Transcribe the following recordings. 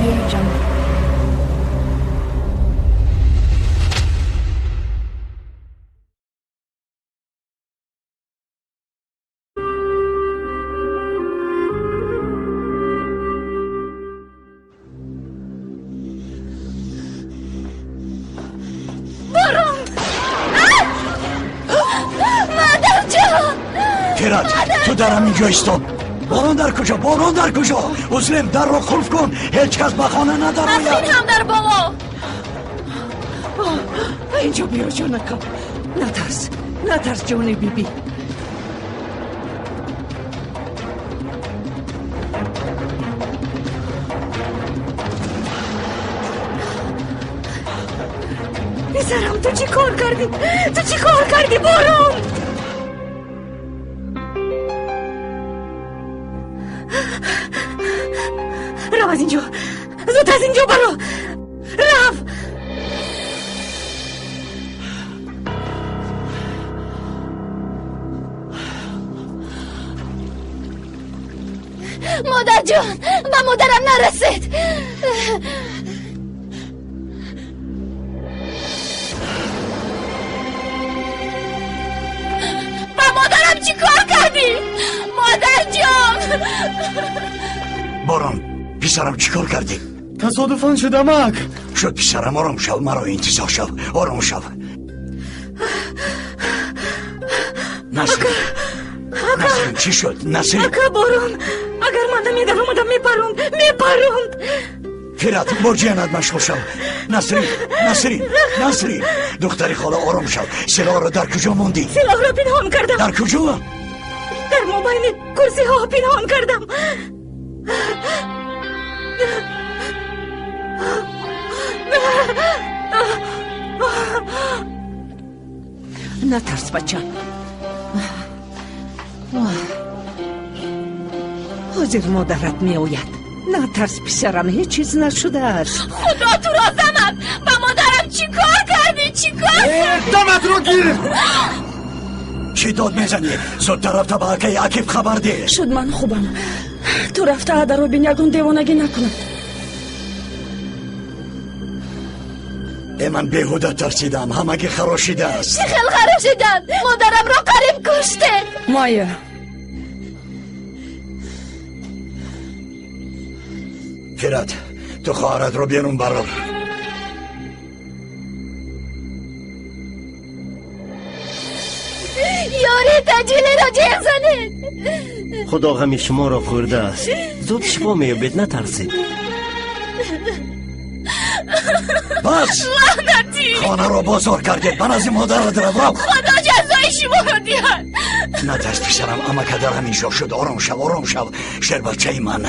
Audio Jungle. Фират, ту дар ҳамин ҷо истод. Борон дар куҷо? Борон дар куҷо? Узлем, дарро қулф кун. Ҳеҷ кас ба хона надарояд. Насрин ҳам дар боло. Инҷо биё, ҷонакам. Натарс, натарс, ҷони бибӣ. Писарам, ту чӣ кор кардӣ? Ту чӣ кор кардӣ, Борон? Рав аз инҷо, зуд аз инҷо баро, рав. Модарҷон, ба модарам нарасед. Ба модарам чӣ кор кардӣ, модарҷон? Борон, писарам, чӣ кор кардӣ? Тасодуфан шудамак. Шуд, писарам, ором шав, маро интизор шав, ором шав. Насрин, Насрин, чӣ шуд? Насрин. Ака Борон, агар ман намедаромадам, мепаронд, мепаронд. Фират, бо ҷиянат машғул шав. Насрин, Насрин, Насрин, духтари хола, ором шав. Силоҳро дар куҷо мондӣ? Силоҳро пинҳон кардам. Дар куҷо? Дар мобайни курсиҳо пинҳон кардам. Натарс, бачам. Ҳозир модарат меояд. Натарс, писарам, ҳеҷ чиз нашудааст. Худо туро занад! Ба модарам чӣ кор кардӣ? Чӣ кор? Даматро гир! Чӣ дод мезанӣ? Зудтар рафта ба акаи Акиф хабар деҳ. Шуд, ман хубам. Ту рафта адаро бин, ягон девонагӣ накунад. Э, ман беҳуда тарсидам, ҳамагӣ харошидааст. Чӣ хел харошиданд? Модарамро қариб куштед. Майя. Фират, ту хоҳаратро берун барор. Ёри таҷилиро ҷеғ занед. Худо ғами шуморо хӯрдааст. Зуд шифо меёбед, натарсед. Бас! Лаънатӣ! Хонаро бозор кардед, ба назди модарат рав, рав. Худо ҷазои шуморо диҳад. Натарс, писарам, амака дар ҳамин ҷо шуд. Ором шав, ором шав, шербачаи ман.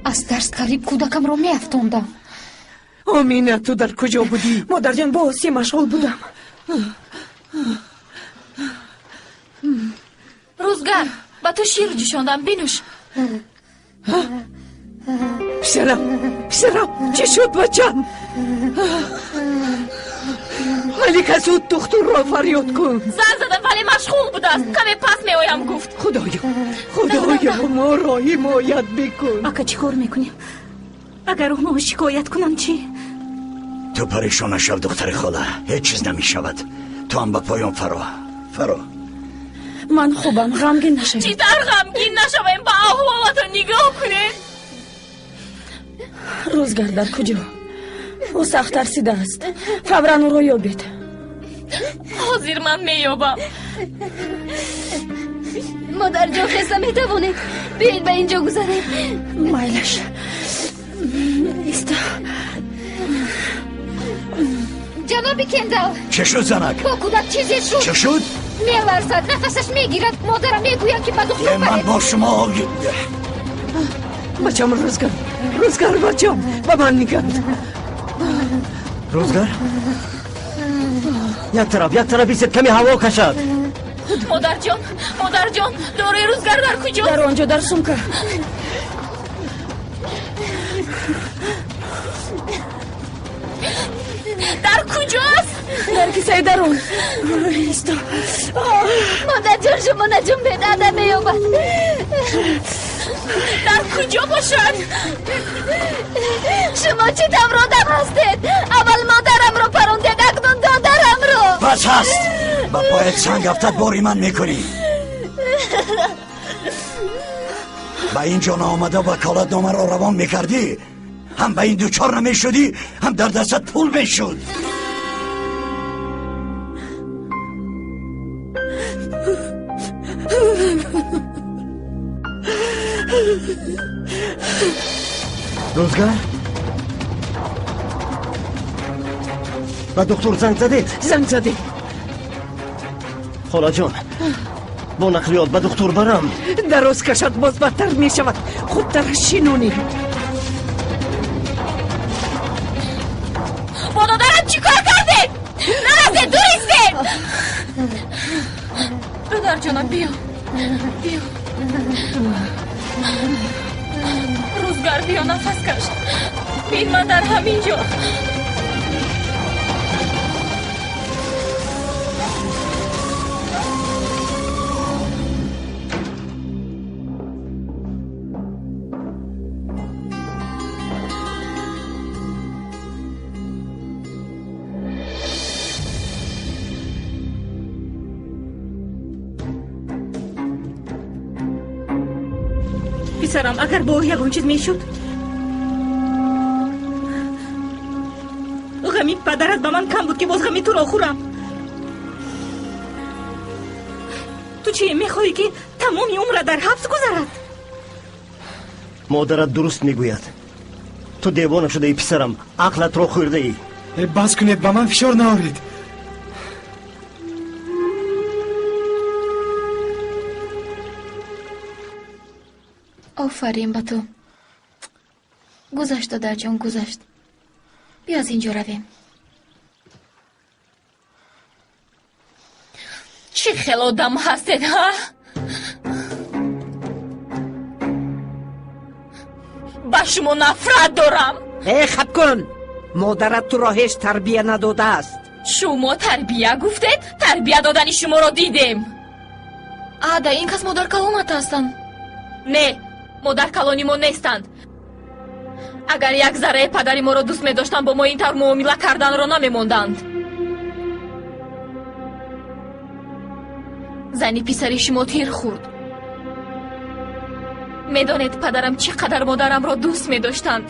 Аз тарс қариб кӯдакамро меафтондам. Омина, ту дар куҷо будӣ? Модарҷон, бо Осия машғул будам. Рӯзгар, ба ту шир ҷӯшондам, бинӯш. Писарам, писарам, чӣ шуд, бачам? Малика, зуд духтурро фарёд кун. Занг задам, вале машғул будааст. Каме пас меоям, гуфт. Худоё, худоё, моро ҳимоят бикун. Ака, чӣ кор мекунем? Агар онҳо шикоят кунанд, чӣ? Ту парешон нашав, духтари хола, ҳеҷ чиз намешавад. Ту ҳам ба поён фаро, фаро. Ман хубам, ғамгин нашавед. Чӣ тавр ғамгин нашавем? Ба аҳволатон нигоҳ кунед. Рӯзгар дар куҷо? Ӯ сахт тарсидааст. Фавран ӯро ёбед. Ҳозир ман меёбам. Модарҷон, хеста метавонед? Биёед ба инҷо гузарем. Майлаш. Иста. Ҷаноби Кендал. Чӣ шуд, занак? Бо кӯдак чизе шуд. Чӣ шуд? Меларзад, нафасаш мегирад. Модарам мегӯяд, ки ба духтур ман баред. Бо шумо. Бачам, Рӯзгар, Рӯзгар, бачам, ба ман нигар. Рӯзгар, як тараф, як тараф истед, каме ҳаво кашад. Модарҷон, модарҷон, доруи Рӯзгар дар куҷост? Дар он ҷо, дар сумка. Дар куҷост? Дар кисаи дарун. Исто. Модарҷон, шумо наҷунбед, ада меёбад. Дар куҷо бошад? Шумо чӣ тавр одам ҳастед? Аввал модарамро парондед, акнун додарамро. Бас ҳаст. Ба поят санг афтад, бори ман мекунӣ. Ба ин ҷо наомада ваколатномаро равон мекардӣ, ҳам ба ин дучор намешудӣ, ҳам дар дастат пул мешуд. Рӯзгар, ба доктор занг задед? Занг задем. Холаҷон, бо нақлиёт ба доктор барам. Дароз кашад, боз бадтар мешавад. Хубтар шинонӣ. Бо додарам чӣ кор кардед? Нарафтед, дур истед. Додарҷонам, биё, биё. Рӯзгар, биё, нафас каш. Бин, ман дар ҳамин ҷо. Писарам, агар бо ӯ ягон чиз мешуд, ғами падарат ба ман кам буд, ки боз ғами туро хӯрам. Ту чӣ мехоҳӣ, ки тамоми умра дар ҳабс гузарад? Модарат дуруст мегӯяд. Ту девона шудаи, писарам, ақлатро хӯрдаӣ. Бас кунед, ба ман фишор наоред. Офарин ба ту. Гузашт, додарҷон, гузашт. Биё, аз ин ҷо равем. Чӣ хел одам ҳастед, ҳа? Ба шумо нафрат дорам. Э, хаб кун. Модарат туро ҳеҷ тарбия надодааст. Шумо тарбия гуфтед? Тарбия додани шуморо дидем. Ада, ин кас модаркалонат ҳастанд. Не, модаркалони мо нестанд. Агар як зарраи падари моро дӯст медоштанд, бо мо ин тавр муомила карданро намемонданд. Зани писари шумо тир хӯрд. Медонед, падарам чӣ қадар модарамро дӯст медоштанд.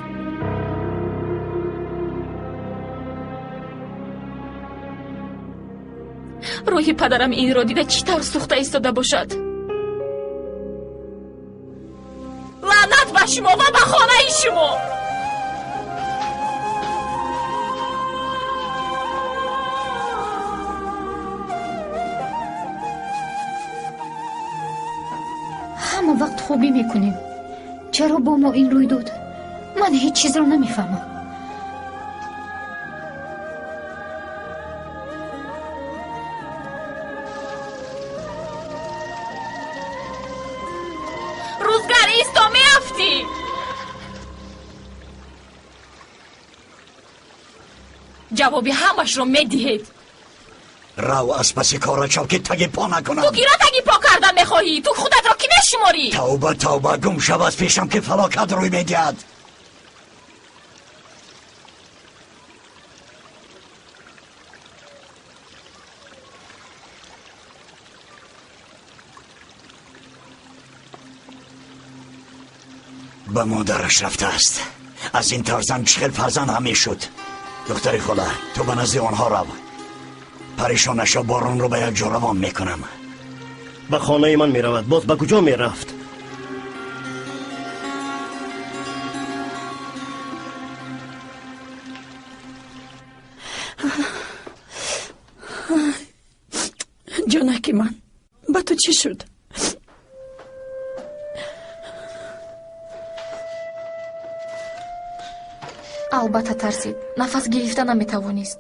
Рӯҳи падарам инро дида чӣ тавр сӯхта истода бошад. Лаънат ба шумо ва ба хонаи шумо. Ҳама вақт хубӣ мекунем. Чаро бо мо ин рӯй дод? Ман ҳеҷ чизро намефаҳмам. Рӯзгар, исто, меафтӣ. Ҷавоби ҳамашро медиҳед. Рав аз паси кора шав, ки таги по накунам. Ту киро таги по кардан мехоҳӣ? Ту худатро кӣ мешуморӣ? Тавба, тавба, гум шав аз пешам, ки фалокат рӯй медиҳад. Ба модараш рафтааст. Аз ин тарзан чӣ хел фарзанд ҳам мешуд. Духтари хола, ту ба назди онҳо рав. Парешон нашав, боронро ба як ҷо равон мекунам. Ба хонаи ман меравад. Боз ба куҷо мерафт? Ҷонаки ман, ба ту чӣ шуд? Албатта тарсид, нафас гирифта наметавонист.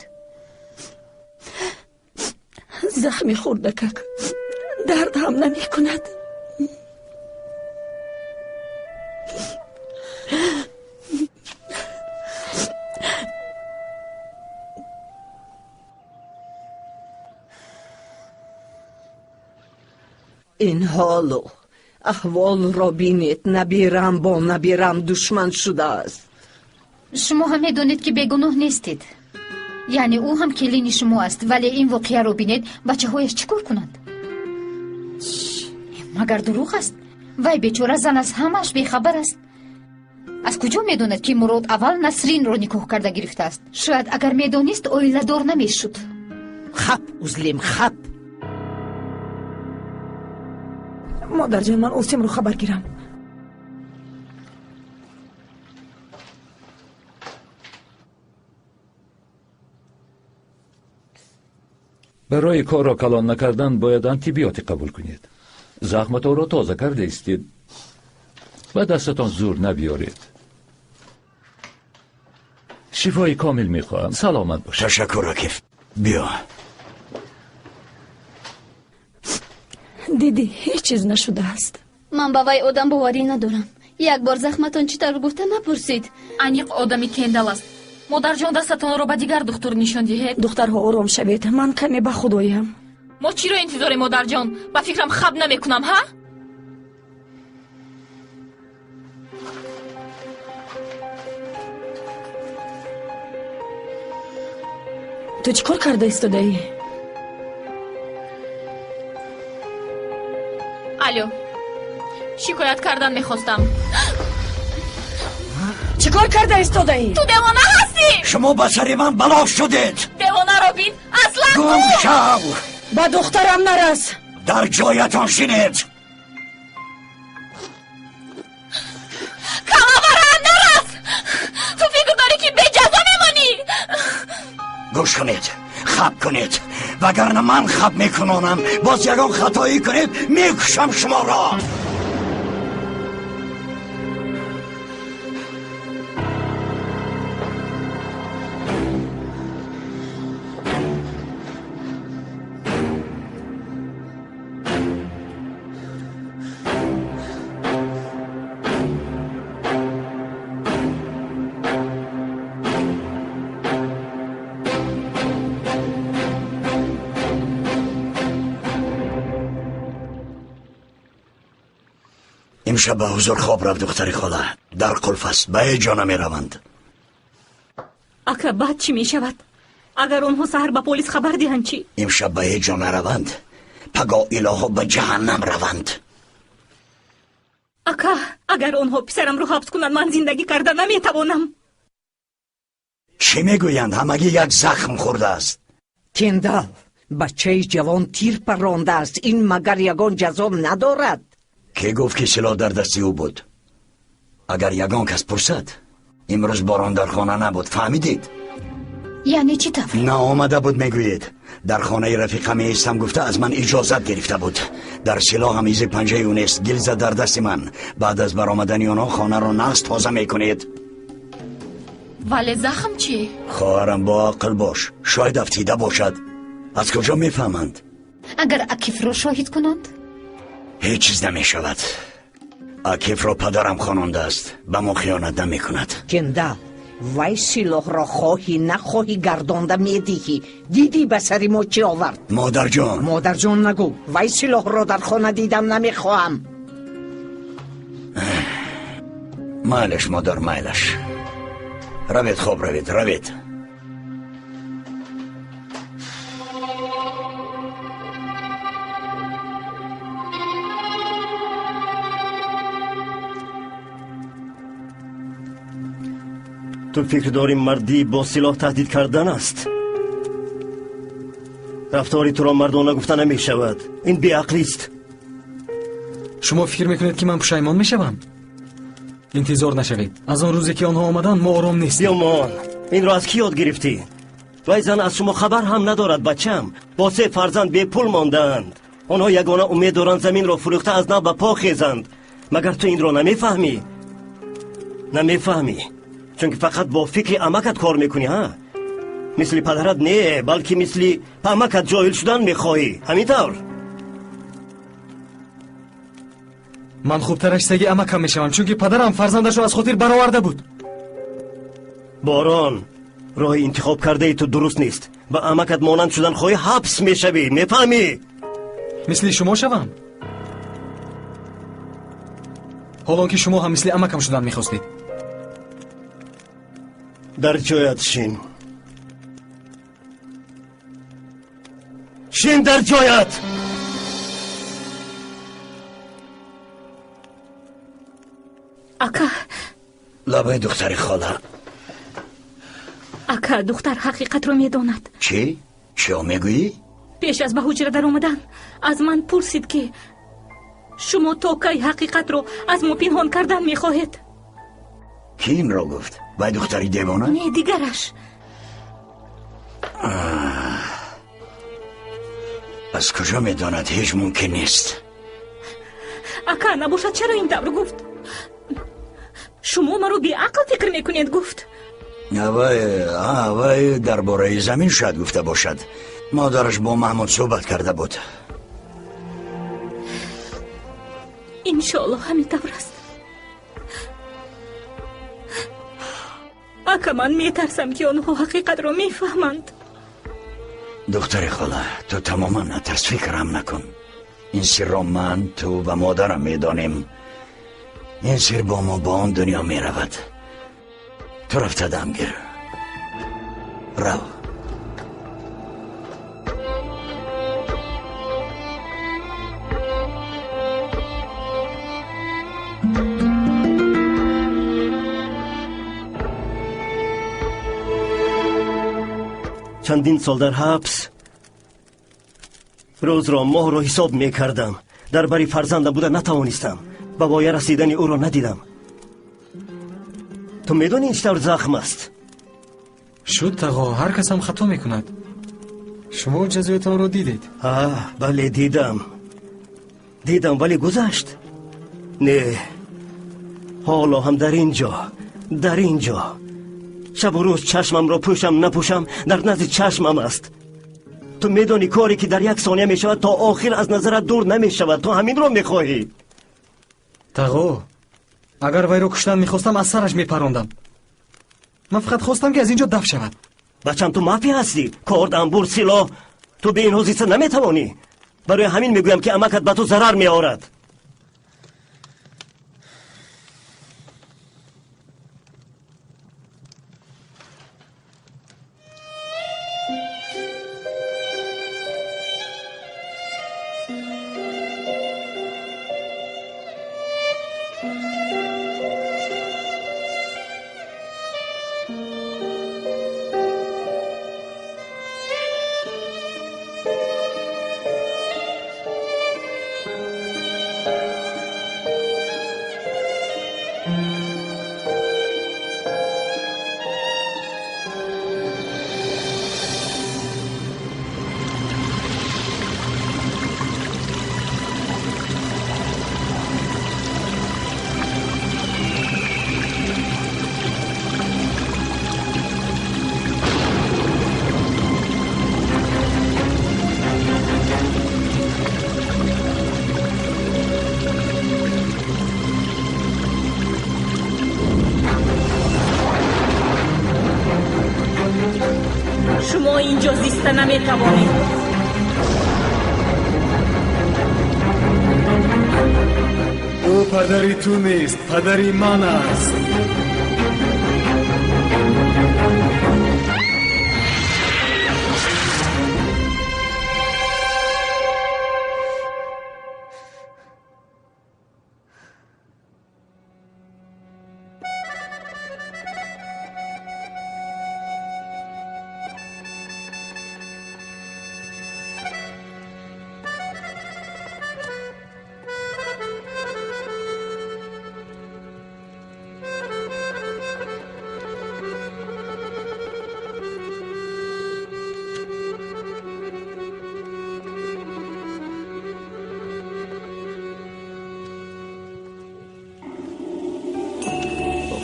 Захми хурдакак дард ҳам намекунад. Ин ҳолу аҳволро бинед, набирам бо набирам душман шудааст. Шумо ҳам медонед, ки бегуноҳ нестед. Яъне ӯ ҳам келини шумо аст, вале ин воқеаро бинед, бачаҳояш чӣ кор кунанд? Магар дурӯғ аст? Вай бечора зан аз ҳамааш бехабар аст. Аз куҷо медонад, ки Мурод аввал Насринро никоҳ карда гирифтааст? Шояд агар медонист, оиладор намешуд. Хап, узлим, хап. Модарҷон, ман Осимро хабар гирам. Барои корро калон накардан бояд антибиотик қабул кунед. Захматонро тоза карда истед. Ба дастатон зур набиёред. Шифои комил мехоҳам. Саломат бошед. Ташаккур, Акиф. Биё. Дидӣ, ҳеҷ чиз нашудааст. Ман ба вай одам боварӣ надорам. Як бор захматон чӣ тавр гуфта напурсид. Аниқ одами кендал аст. Модарҷон, дастатонро ба дигар духтур нишон диҳед. Духтарҳо, ором шавед, ман каме ба худоям. Мо чиро интизорем, модарҷон? Ба фикрам хаб намекунам, ҳа? Ту чӣ кор карда истодаӣ? Алло, шикоят кардан мехостам. Чӣ кор карда истодаӣ? Ту девона ҳастӣ! Шумо ба сари ман бало шудед! Девонаро бин, аслан гум шав! Ба духтарам нарас! Дар ҷоятон шинед! Калаварам нарас! Ту фикр дорӣ, ки беҷазо мемонӣ? Гӯш кунед, хаб кунед, вагарна ман хаб мекунонам. Боз ягон хатоӣ кунед, мекушам шуморо. Имшаб ба ҳузур хоб рафт, духтари хола. Дар қулф аст, ба ҳеҷ ҷо намераванд. Ака, баъд чӣ мешавад? Агар онҳо саҳар ба полис хабар диҳанд чӣ? Имшаб ба ҳеҷ ҷо нараванд, пагоҳ илоҳо ба ҷаҳаннам раванд. Ака, агар онҳо писарамро ҳабс кунанд, ман зиндагӣ карда наметавонам. Чӣ мегӯянд? Ҳамагӣ як захм хӯрдааст. Кендал, бачаи ҷавон тир паррондааст. Ин магар ягон ҷазо надорад? Ки гуфт, ки силоҳ дар дасти ӯ буд? Агар ягон кас пурсад, имрӯз Борон дар хона набуд, фаҳмидед? Яъне чӣ тавр? Наомада буд, мегӯед. Дар хонаи рафиқа меистам гуфта аз ман иҷозат гирифта буд. Дар силоҳам изи панҷаи ӯ нест, гилза дар дасти ман. Баъд аз баромадани онҳо хонаро нағз тоза мекунед. Вале захм чӣ? Хоҳарам, бо ақл бош, шояд афтида бошад. Аз куҷо мефаҳманд? Агар Акифро шоҳид кунанд? Ҳеҷ чиз намешавад. Акифро падарам хонондааст, ба мо хиёнат намекунад. Кендал, вай силоҳро хоҳӣ нахоҳӣ гардонда медиҳӣ. Дидӣ ба сари мо чӣ овард? Модарҷон! Модарҷон нагӯ, вай силоҳро дар хона дидам намехоҳам. Майлаш, модар, майлаш. Равед, хоб равед, равед. Ту фикр дорӣ мардӣ бо силоҳ таҳдид кардан аст? Рафтори туро мардона гуфта намешавад. Ин беақлист. Шумо фикр мекунед, ки ман пушаймон мешавам? Интизор нашавед. Аз он рӯзе, ки онҳо омаданд, мо ором нестем. Биёмон, инро аз кӣ ёд гирифтӣ? Вай зан аз шумо хабар ҳам надорад, бачам. Бо се фарзанд бепул мондаанд. Онҳо ягона умед доранд заминро фурӯхта аз нав ба по хезанд. Магар ту инро намефаҳмӣ? Намефаҳмӣ, чунки фақат бо фикри амакат кор мекунӣ, ҳа? Мисли падарат не, балки мисли амакат ҷоҳил шудан мехоҳӣ. Ҳамин тавр? Ман хубтараш саги амакам мешавам, чунки падарам фарзандашро аз хотир бароварда буд. Борон, роҳи интихоб кардаи ту дуруст нест. Ба амакат монанд шудан хоҳӣ, ҳабс мешавӣ, мефаҳмӣ? Мисли шумо шавам? Ҳолон ки шумо ҳам мисли амакам шудан мехостед. Дар ҷоят шин. Шин дар ҷоят. Ака. Лабаи духтари хола. Ака, духтар ҳақиқатро медонад. Чӣ? Чиё мегӯӣ? Пеш аз ба ҳуҷра даромадан аз ман пурсид, ки шумо то кай ҳақиқатро аз мо пинҳон кардан мехоҳед. Кӣ инро гуфт? Вай духтари девона? Не, дигараш. Аз куҷо медонад? Ҳеҷ мумкин нест. Ака, набошад чаро ин тавр гуфт? Шумо маро беақл фикр мекунед, гуфт. Вай дар бораи замин шояд гуфта бошад. Модараш бо Маҳмуд суҳбат карда буд. Иншоаллоҳ ҳамин тавр аст. Ака, ман метарсам, ки онҳо ҳақиқатро мефаҳманд. Духтари хола, ту тамоман натарс, фикрам накун. Ин сирро ман, ту ва модарам медонем. Ин сир бо мо ба он дунё меравад. Ту рафта дам гир. Рав. Чандин сол дар ҳабс рӯзро, моҳро ҳисоб мекардам. Дар бари фарзандам буда натавонистам. Ба воя расидани ӯро надидам. Ту медонӣ ин чӣ тавр захм аст? Шуд, тағо, ҳар касам хато мекунад. Шумо ҷазоятонро дидед? Бале, дидам. Дидам, вале гузашт. Не, ҳоло ҳам дар ин ҷо, дар ин ҷо. Шабу рӯз чашмамро пӯшам напӯшам дар назди чашмам аст. Ту медонӣ коре ки дар як сония мешавад то охир аз назарат дур намешавад. Ту ҳаминро мехоҳӣ. Тағо, агар вайро куштан мехостам, аз сараш мепарондам. Ман фақат хостам, ки аз ин ҷо даф шавад. Бачам, ту мафия ҳастӣ. Корд, амбур, силоҳ. Ту бе инҳо зиста наметавонӣ. Барои ҳамин мегӯям, ки амакат ба ту зарар меорад. Шумо инҷо зиста наметавонед. Ӯ падари ту нест, падари ман аст.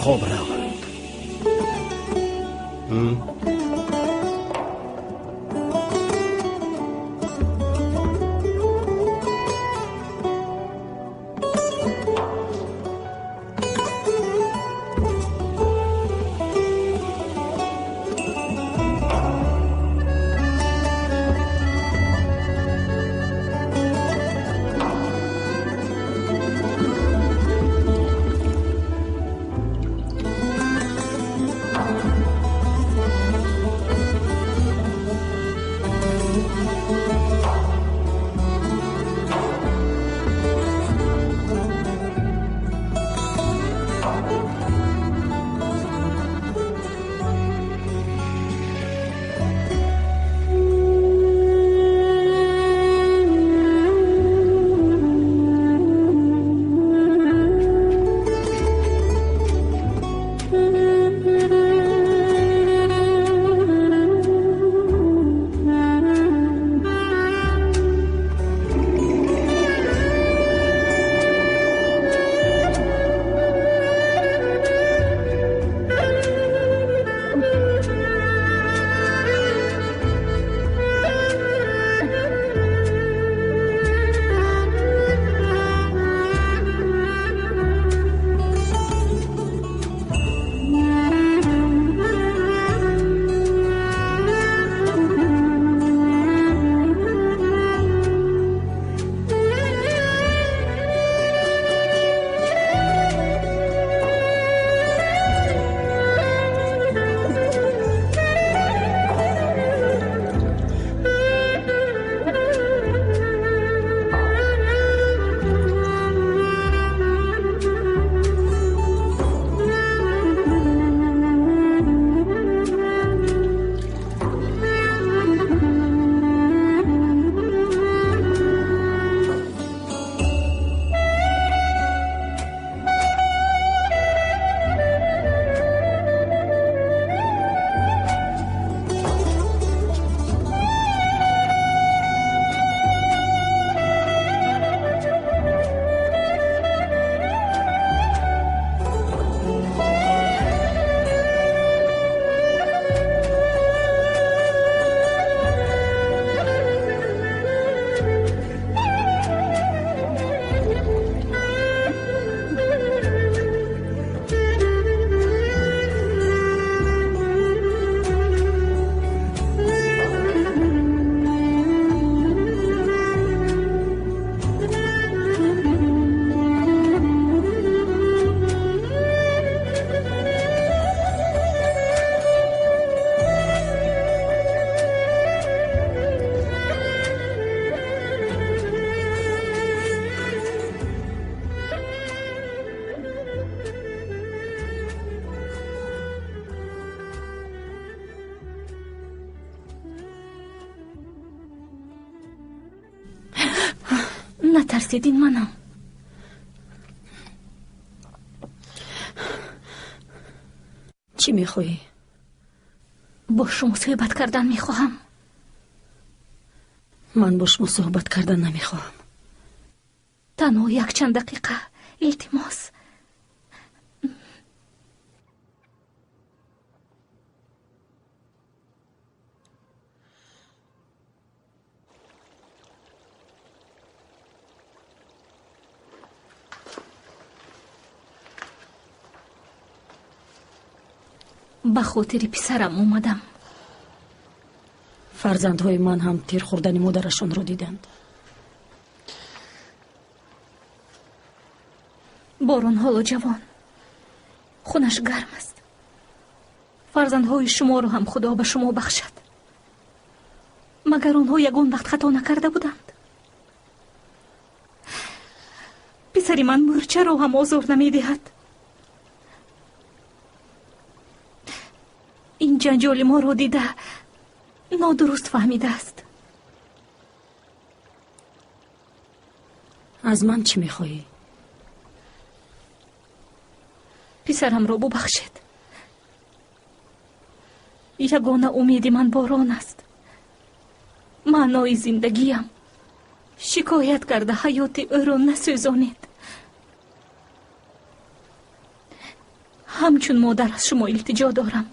Хоб рав. Натарсед, ин манам. Чӣ мехоҳӣ? Бо шумо суҳбат кардан мехоҳам. Ман бо шумо суҳбат кардан намехоҳам. Танҳо якчанд дақиқа, илтимос. Ба хотири писарам омадам. Фарзандҳои ман ҳам тир хӯрдани модарашонро диданд. Борон ҳоло ҷавон, хунаш гарм аст. Фарзандҳои шуморо ҳам Худо ба шумо бахшад. Магар онҳо ягон вақт хато накарда буданд? Писари ман мӯрчаро ҳам озор намедиҳад. Ин ҷанҷоли моро дида нодуруст фаҳмидааст. Аз ман чӣ мехоҳӣ? Писарамро бубахшед. Ягона умеди ман борон аст. Маънои зиндагиям. Шикоят карда ҳаёти ӯро насӯзонед. Ҳамчун модар аз шумо илтиҷо дорам.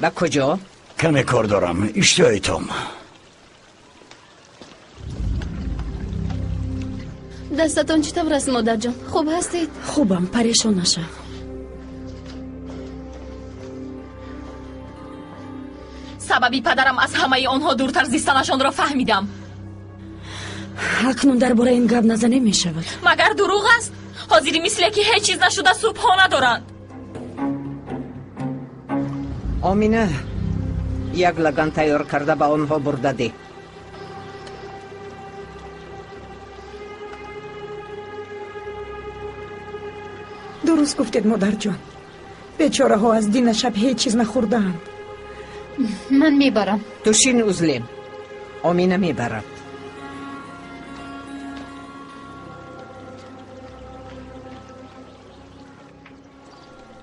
Ба куҷо? Каме кор дорам. Иштиҳои том. Дастатон чӣ тавр аст, модарҷон? Хуб ҳастед? Хубам, парешон нашав. Сабаби падарам аз ҳамаи онҳо дуртар зистанашонро фаҳмидам. Акнун дар бораи ин гап назанем мешавад. Магар дурӯғ аст? Ҳозири мисле ки ҳеҷ чиз нашуда субҳо надоранд. Омина, як лаган тайёр карда ба онҳо бурда деҳ. Дуруст гуфтед, модарҷон. Бечораҳо аз дина шаб ҳеҷ чиз нахӯрдаанд. Ман мебарам. Ту шин, Узлем. Омина мебарад.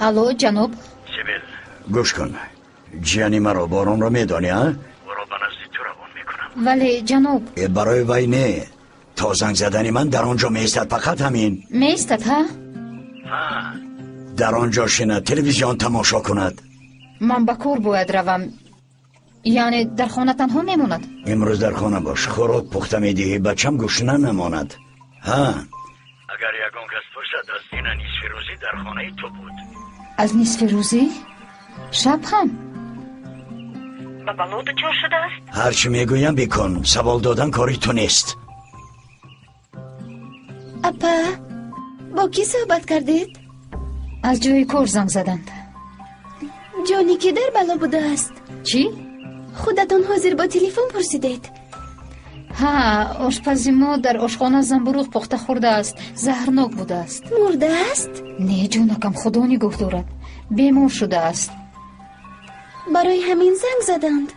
Алло, ҷаноб. Сибил, гӯш кун. Ҷияни маро Боронро медонӣ, а? Ӯро ба назди ту равон мекунам. Вале, ҷаноб. Барои вай не. То занг задани ман дар он ҷо меистад, фақат ҳамин. Меистад, ҳа? Дар он ҷо шинад, телевизион тамошо кунад. Ман ба кор бояд равам. Яъне дар хона танҳо мемонад? Имрӯз дар хона бош. Хӯрок пухта медиҳӣ, бачам гушна намонад. Ҳа? Агар ягон кас пурсад, аз дина нисфи рӯзӣ дар хонаи ту буд. Аз нисфи рӯзӣ? Шаб ҳам? Ба бало дучор шудааст? Ҳар чӣ мегӯям бикун. Савол додан кори ту нест. Апа, бо кӣ суҳбат кардед? Аз ҷои кор занг заданд. Ҷони кӣ дар бало будааст? Чӣ? Худатон ҳозир бо телефон пурсидед. Ҳа, ошпази мо дар ошхона замбуруғ пухта хӯрдааст. Заҳрнок будааст. Мурдааст? Не, ҷонакам, худо нигоҳ дорад. Бемор шудааст. Барои ҳамин занг заданд.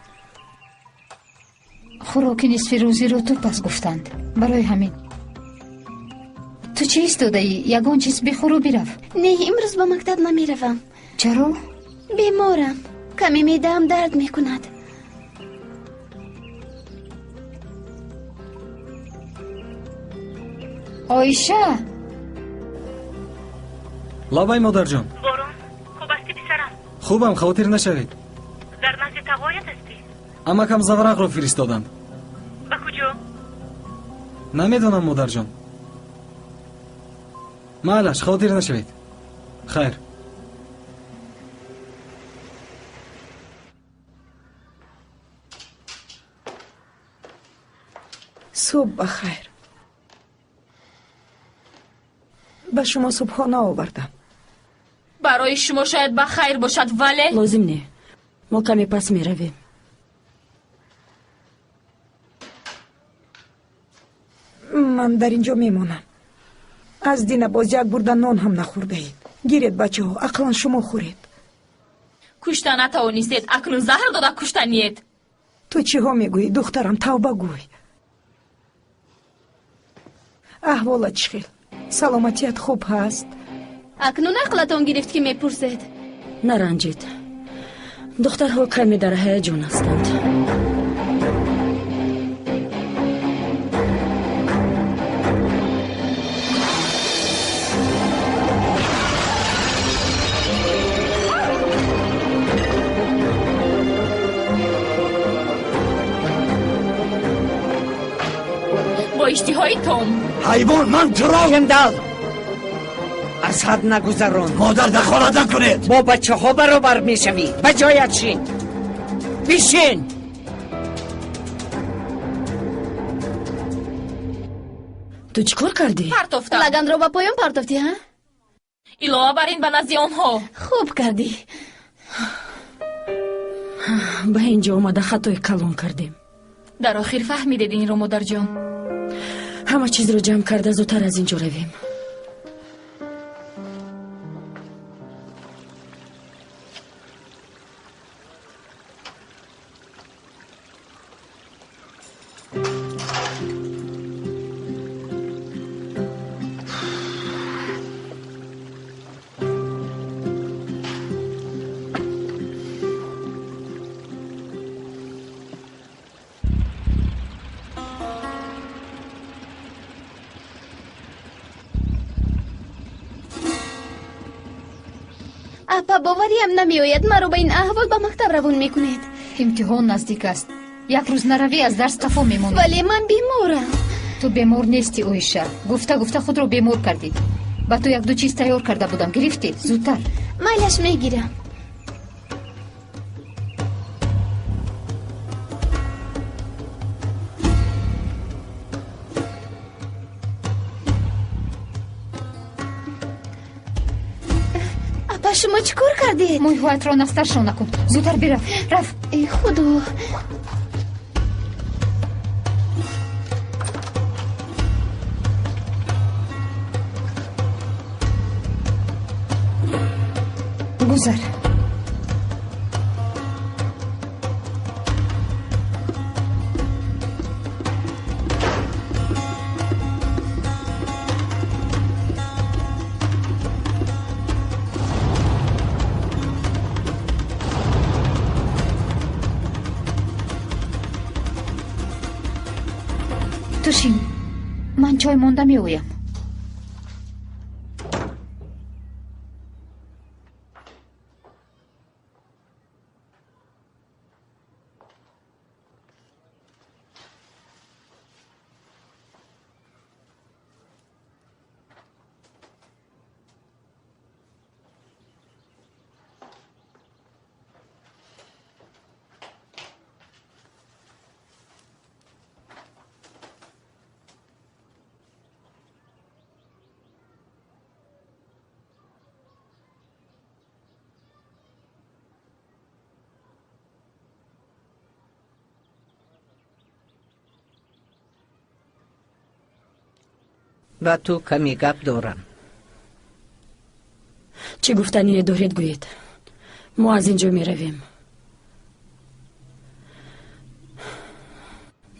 Хӯроки нисфи рӯзиро ту пас гуфтанд. Барои ҳамин. Ту чӣ истодаӣ? Ягон чиз бихӯру бирав. Не, имрӯз ба мактаб намеравам. Чаро? Беморам. Каме меъдаам дард мекунад. Оиша! Лабай, модарҷон. Борон, хуб ҳастӣ, писарам? Хубам, хавотир нашавед. Дар назди тағоят ҳастӣ? Амакам заврақро фиристоданд. Ба куҷо? Намедонам, модарҷон. Майлаш, хавотир нашавед. Хайр. Субҳ ба хайр. Ба шумо субҳона овардам. Барои шумо шояд ба хайр бошад, вале лозим не. Мо каме пас меравем. Ман дар ин ҷо мемонам. Аз дина боз як бурда нон ҳам нахӯрдаед. Гиред, бачаҳо, ақлан шумо хӯред. Кушта натавонистед, акнун заҳр дода куштаниед. Ту чиҳо мегӯӣ, духтарам? Тавба гӯй. Аҳволат чӣ хел? Саломатият хуб ҳаст? Акнун ақлатон гирифт, ки мепурсед. Наранҷед. Духтарҳо каме дар ҳаяҷон ҳастанд. Бо иштиҳои том. Ҳайвон, ман туро Кендал, аз ҳад нагузарон. Модар, дахолат накунед. Бо бачаҳо баробар мешавӣ. Ба ҷоят шин. Бишин. Ту чӣ кор кардӣ? Партофтам. Лаганро ба поён партофтӣ, ҳа? Илова бар ин ба назди онҳо. Хуб кардӣ. Ба ин ҷо омада хатои калон кардем. Дар охир фаҳмидед инро, модарҷон. Ҳама чизро ҷамъ карда зудтар аз ин ҷо равем. Апа, бовариам намеояд, маро ба ин аҳвол ба мактаб равон мекунед. Имтиҳон наздик аст. Як рӯз наравӣ, аз дарс қафо мемонӣ. Вале ман беморам. Ту бемор нестӣ, Оиша. Гуфта гуфта худро бемор кардӣ. Ба ту як-ду чиз тайёр карда будам, гирифтӣ? Зудтар. Майлаш, мегирам. Апа, шумо чӣ кор кардед? Мӯйҳоятро настаршон накун. Зудтар бирав. Раф. Эй худо. Гузар. Тушин, ман чой монда меоям. Ба ту каме гап дорам. Чӣ гуфтание доред, гӯед. Мо аз ин ҷо меравем.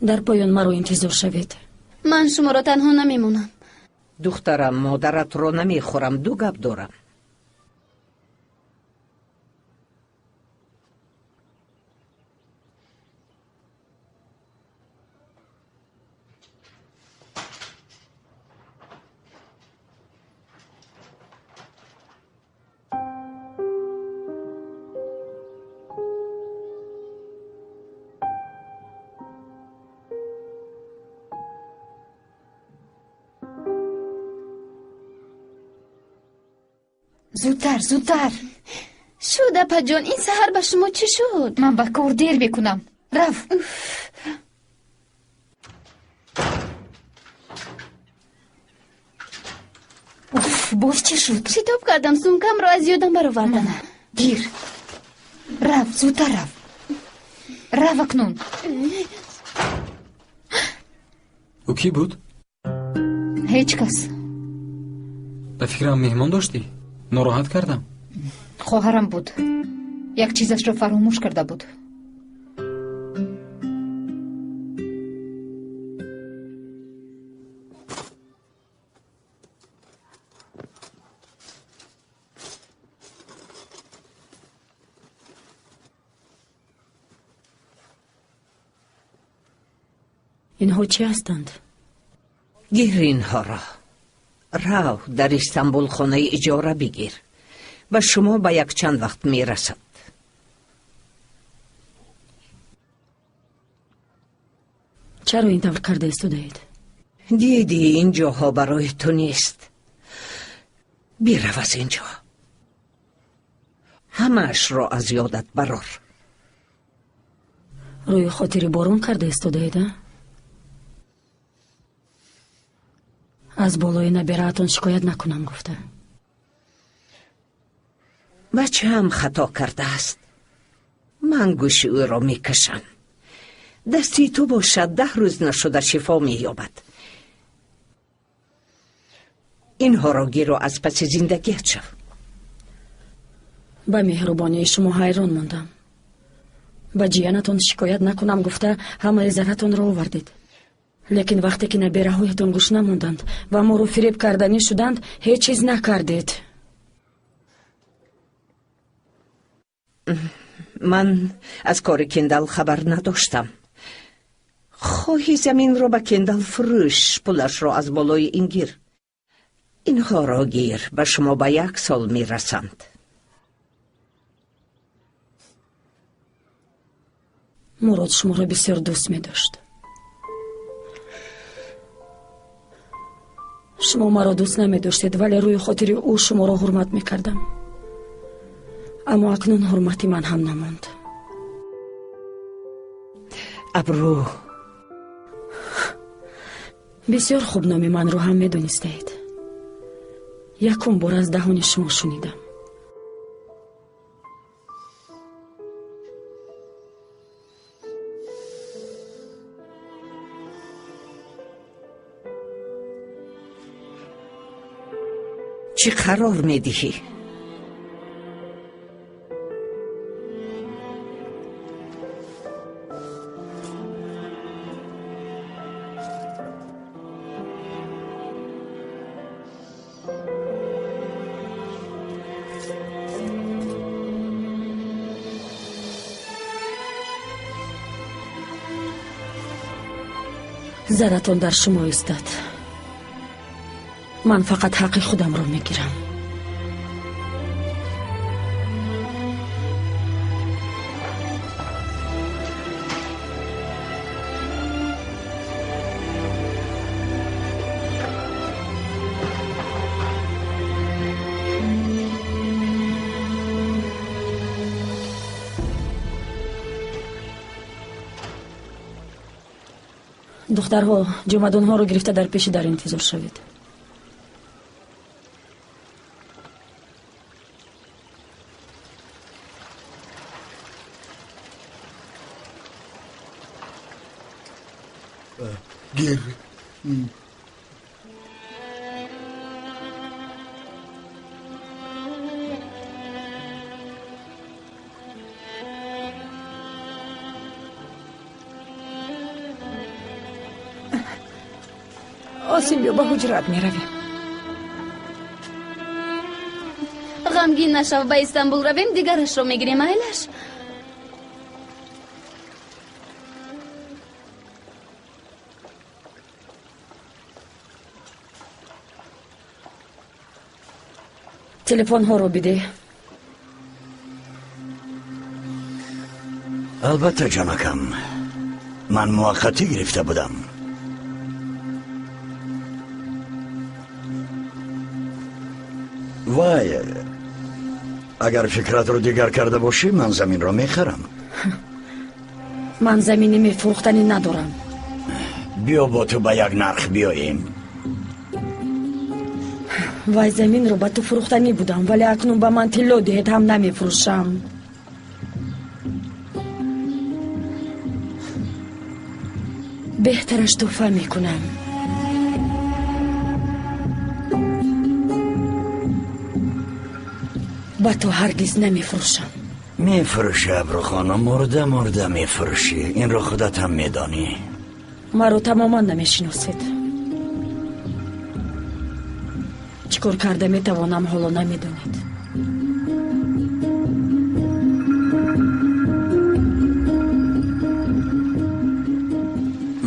Дар поён маро интизор шавед. Ман шуморо танҳо намемонам. Духтарам, модаратро намехӯрам, ду гап дорам. Зудтар, зудтар. Шуд, апаҷон, ин саҳар ба шумо чӣ шуд? Ман ба кор дер мекунам. Рав. Уф, боз чӣ шуд? Шитоб кардам, сумкамро аз ёдам баровардам. Гир. Рав, зудтар рав. Рав акнун. Ӯ кӣ буд? Ҳеҷ кас. Ба фикрам меҳмон доштӣ? Нороҳат кардам? Хоҳарам буд. Як чизашро фаромӯш карда буд. Инҳо чӣ ҳастанд? Гир инҳоро. Рав, дар Истанбул хонаи иҷора бигир. Ба шумо ба якчанд вақт мерасад. Чаро ин тавр карда истодаед? Дидӣ, ин ҷоҳо барои ту нест. Бирав аз ин ҷо. Ҳамаашро аз ёдат барор. Рӯи хотири борон карда истодаед, а? Аз болои набираатон шикоят накунам гуфта. Бачаам хато кардааст. Ман гӯши ӯро мекашам. Дасти ту бошад, 10 рӯз нашуда шифо меёбад. Инҳоро гиру аз паси зиндагият шав. Ба меҳрубонии шумо ҳайрон мондам. Ба ҷиянатон шикоят накунам гуфта ҳамаи заратонро овардед. Лекин вақте ки набираҳоятон гӯш намонданд ва моро фиреб карданӣ шуданд, ҳеҷ чиз накардед. Ман аз кори Кендал хабар надоштам. Хоҳи заминро ба Кендал фурӯш, пулашро аз болои ин гир. Инҳоро гир, ба шумо ба 1 сол мерасанд. Мурод шуморо бисёр дӯст медошт. Шумо маро дӯст намедоштед, вале рӯи хотири ӯ шуморо ҳурмат мекардам. Аммо акнун ҳурмати ман ҳам намонд. Абрӯ, бисёр хуб номи манро ҳам медонистаед. Якум бор аз даҳони шумо шунидам. Чӣ қарор медиҳӣ? Заратон дар шумо истад. Ман фақат ҳаққи худамро мегирам. Духтарҳо, ҷомадонҳоро гирифта дар пеши дар интизор шавед. Гир. Осим, биё ба ҳуҷрат меравем. Ғамгин нашав, ба Истанбул равем, дигарашро мегирем, айлаш. Телефонҳоро бидеҳ. Албатта, ҷонакам, ман муваққатӣ гирифта будам. Вай, агар фикратро дигар карда бошӣ, ман заминро мехарам. Ман замини мефурӯхтанӣ надорам. Биё бо ту ба як нарх биёем. Вай, заминро ба ту фурӯхтанӣ будам, вале акнун ба ман тилло диҳед ҳам намефурӯшам. Беҳтараш тӯҳфа мекунам. Ба ту ҳаргиз намефурӯшам. Мефурӯшӣ, Абрухонум, мурда мурда мефурӯшӣ. Инро худат ҳам медонӣ. Маро тамоман намешиносед. Чӣ кор карда метавонам, ҳоло намедонед.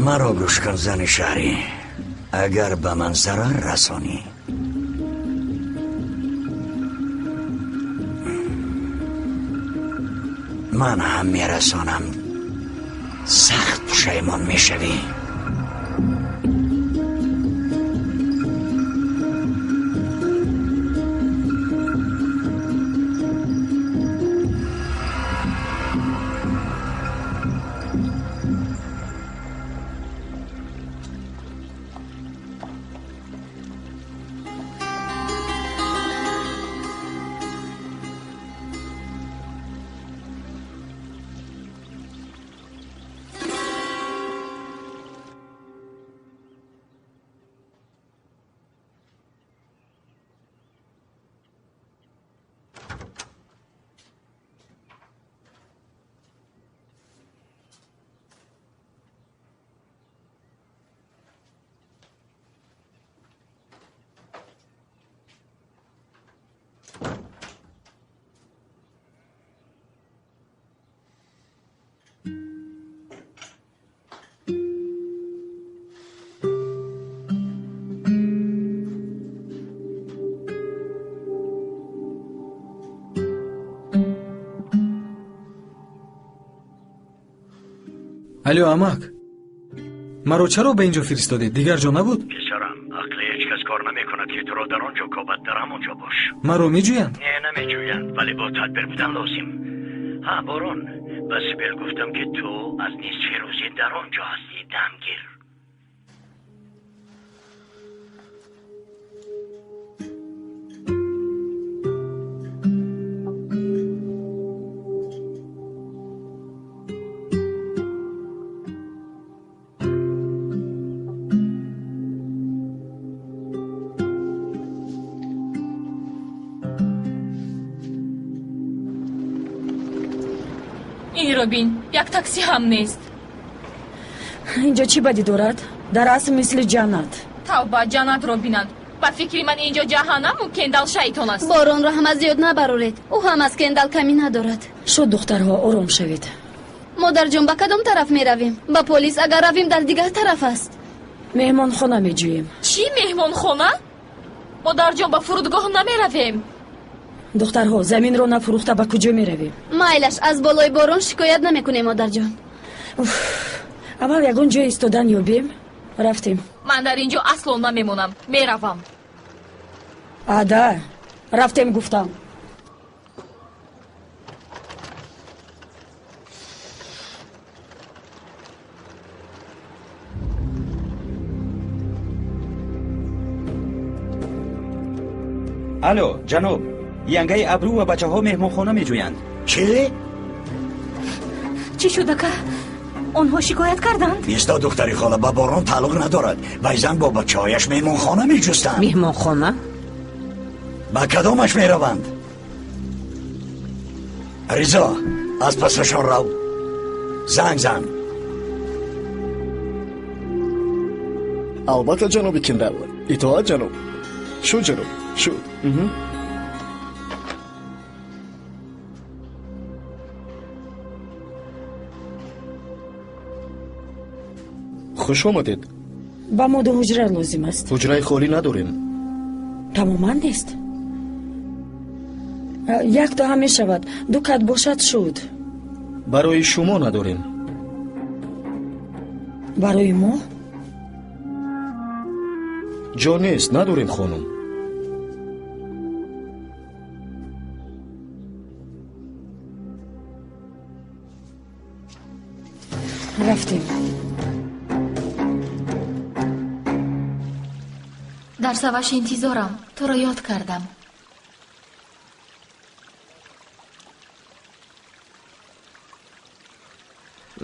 Маро гӯш кун, зани шаҳрӣ. Агар ба ман зарар расонӣ, ман ҳам мерасонам. Сахт пушаймон мешавӣ. Алло, амак, маро чаро ба ин ҷо фиристодед? Дигар ҷо набуд? Писарам, ақли ҳеҷ кас кор намекунад, ки туро дар он ҷо кобад. Дар ҳамон ҷо бош. Маро меҷӯянд? Не, намеҷӯянд, вале бо тадбир будан лозим. Ҳа, Борон, ба Сибел гуфтам, ки ту аз нисфи рӯзӣ дар он ҷо ҳастӣ. Дамгир. Инро бин, як такси ҳам нест. Инҷо чӣ бадӣ дорад? Дар асл мисли ҷаннат. Тавба, ҷаннатро бинанд. Ба фикри ман инҷо ҷаҳаннаму Кендал шайтон аст. Боронро ҳам аз ёд набароред. Ӯ ҳам аз Кендал камӣ надорад. Шуд, духтарҳо, ором шавед. Модарҷон, ба кадом тараф меравем? Ба полис агар равем, дар дигар тараф аст. Меҳмонхона меҷӯем. Чӣ меҳмонхона? Модарҷон, ба фурудгоҳ намеравем. Духтарҳо, заминро нафурӯхта ба куҷо меравем? Майлаш, аз болои борон шикоят намекунем, модарҷон. Аввал ягон ҷое истодан ёбем. Рафтем. Ман дар ин ҷо асло намемонам, меравам. Ада, рафтем гуфтам. Алло, ҷаноб, янгаи абрӯ ва бачаҳо меҳмонхона меҷӯянд. Чӣ? Чӣ шуд, ака? Онҳо шикоят карданд? Исто, духтари хола, ба борон тааллуқ надорад. Вай зан бо бачаҳояш меҳмонхона меҷустанд. Меҳмонхона? Ба кадомаш мераванд? Ризо, аз пасашон рав. Занг зан. Албатта, ҷаноби Кендал. Итоат, ҷаноб. Шуд, ҷаноб, шуд. Хуш омадед. Ба мо ду ҳуҷра лозим аст. Ҳуҷраи холӣ надорем. Тамоман нест. Якто ҳам мешавад. Ду кат бошад, шуд. Барои шумо надорем. Барои мо? Ҷо нест, надорем, хонум. Рафтем. Дар саваш интизорам, туро ёд кардам.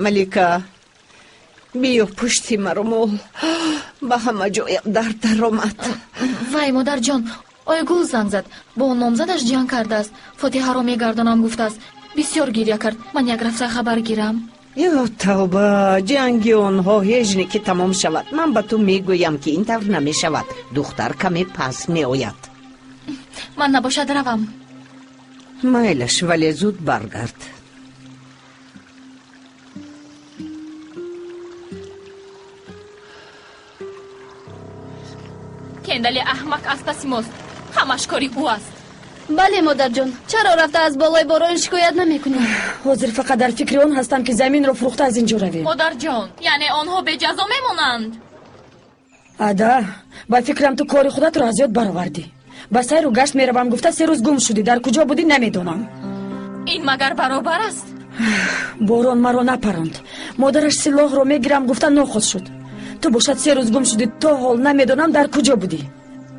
Малика, биё пушти маро мол. Ба ҳама ҷоям дард даромад. Вай, модарҷон, Ойгул занг зад. Бо номзадаш ҷанг кардааст. Фотиҳаро мегардонам гуфтааст. Бисёр гиря кард. Ман як рафта хабар гирам. Ё тавба, ҷанги онҳо ҳеҷ не ки тамом шавад. Ман ба ту мегӯям, ки ин тавр намешавад. Духтар каме пас меояд. Ман набошад равам. Майлаш, вале зуд баргард. Кендали аҳмақ аз паси мост. Ҳамаш кори ӯ аст. Бале, модарҷон, чаро рафта аз болои борон шикоят намекунем? Ҳозир фақат дар фикри он ҳастам, ки заминро фурӯхта аз ин ҷо равем. Модарҷон, яъне онҳо беҷазо мемонанд? Ада, ба фикрам ту кори худатро аз ёд баровардӣ. Ба сайру гашт меравам гуфта се рӯз гум шудӣ. Дар куҷо будӣ, намедонам. Ин магар баробар аст? Борон маро напаронд. Модараш силоҳро мегирам гуфта нохост шуд. Ту бошад се рӯз гум шудӣ, то ҳол намедонам дар куҷо будӣ.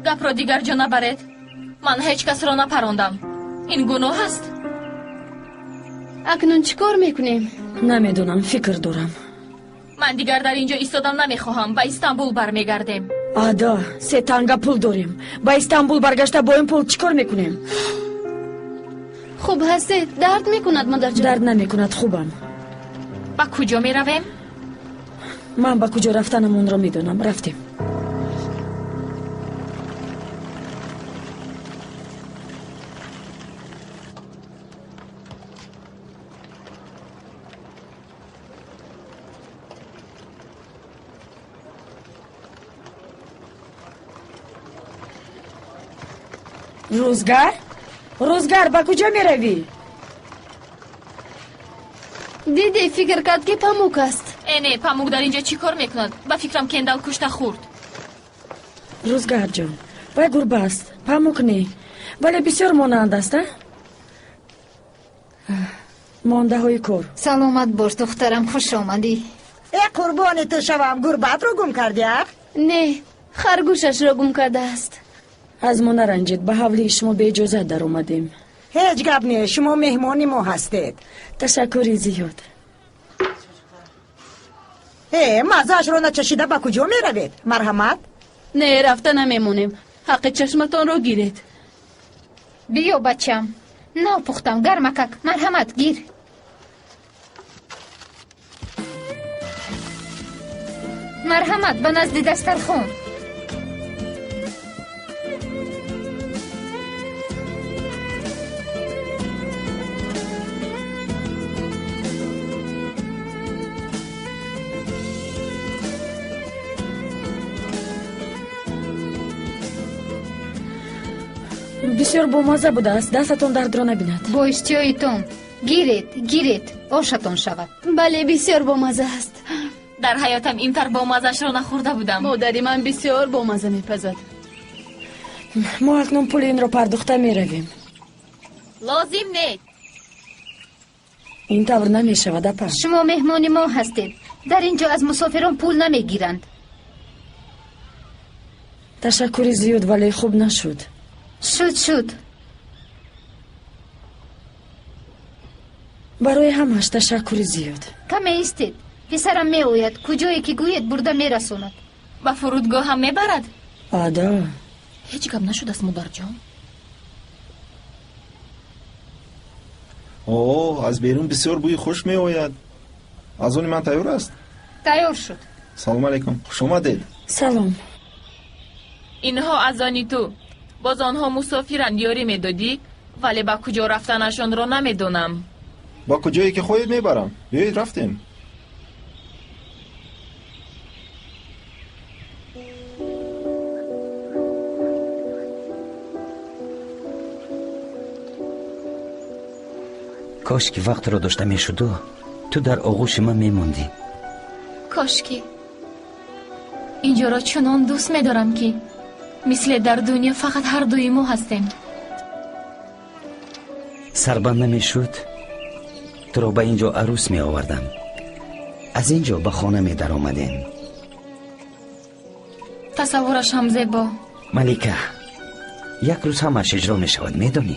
Гапро дигар ҷо набаред. Ман ҳеҷ касро напарондам. Ин гуноҳ аст. Акнун чӣ кор мекунем? Намедонам, фикр дорам. Ман дигар дар ин ҷо истодан намехоҳам. Ба Истанбул бармегардем. Ада, се танга пул дорем. Ба Истанбул баргашта бо ин пул чӣ кор мекунем? Хуб ҳастед? Дард мекунад, модарҷон? Дард намекунад, хубам. Ба куҷо меравем? Ман ба куҷо рафтанамонро медонам. Рафтем. Рӯзгар, рӯзгар, ба куҷо меравӣ? Дидӣ, фикр кард, ки памук аст. Э не, Памук дар инҷо чӣ кор мекунад? Ба фикрам Кендал кушта хӯрд. Рӯзгарҷон, вай гурба аст, Памук не, вале бисёр монанд аст. А мондаҳои кор. Саломат бош, духтарам, хуш омадӣ. Э, қурбони ту шавам, гурбаатро гум кардӣ, ах? Не, харгӯшашро гум кардааст. Аз мо наранҷед, ба ҳавлии шумо беиҷозат даромадем. Ҳеҷ гап не, шумо меҳмони мо ҳастед. Ташаккури зиёд. Э, маззаашро начашида ба куҷо меравед? Марҳамат. Не, рафта намемонем, ҳаққи чашматонро гиред. Биё, бачам, нав пухтам, гармакак, марҳамат, гир. Марҳамат, ба назди дастархон. Бисёр бомазза будааст, дастатон дардро набинад. Бо иштиёитон гиред, гиред, ошатон шавад. Бале, бисёр бомазза аст. Дар ҳаётам интар бомаззашро нахӯрда будам. Модари ман бисёр бомазза мепазад. Мо акнун пули инро пардохта меравем. Лозим не. Ин тавр намешавад, апа. Шумо меҳмони мо ҳастед, дар ин ҷо аз мусофирон пул намегиранд. Ташаккури зиёд, вале хуб нашуд. Шуд, шуд. Барои ҳамаш ташаккури зиёд. Каме истед, писарам меояд, куҷое ки гӯед бурда мерасонад. Ба фурудгоҳ ҳам мебарад? Ада. Ҳеҷ гап нашудааст, модарҷон. О, аз берун бисёр бӯи хуш меояд. Аз они ман тайёр аст? Тайёр шуд. Салом алейкум, хуш омадед. Салом. Инҳо аз они ту. Боз онҳо мусофиранд, ёрӣ медодӣ, вале ба куҷо рафтанашонро намедонам. Ба куҷое ки хоҳед мебарам. Биёед, рафтем. Кошки вақтро дошта мешуду ту дар оғӯши ман мемондӣ. Кошки инҷоро чунон дӯст медорам, ки мисле дар дунё фақат ҳардуи мо ҳастем. Сарбанд намешуд, туро ба ин ҷо арӯс меовардам. Аз ин ҷо ба хона медаромадем. Тасаввураш ҳам зебо. Малика, як рӯз ҳамааш иҷро мешавад, медонӣ?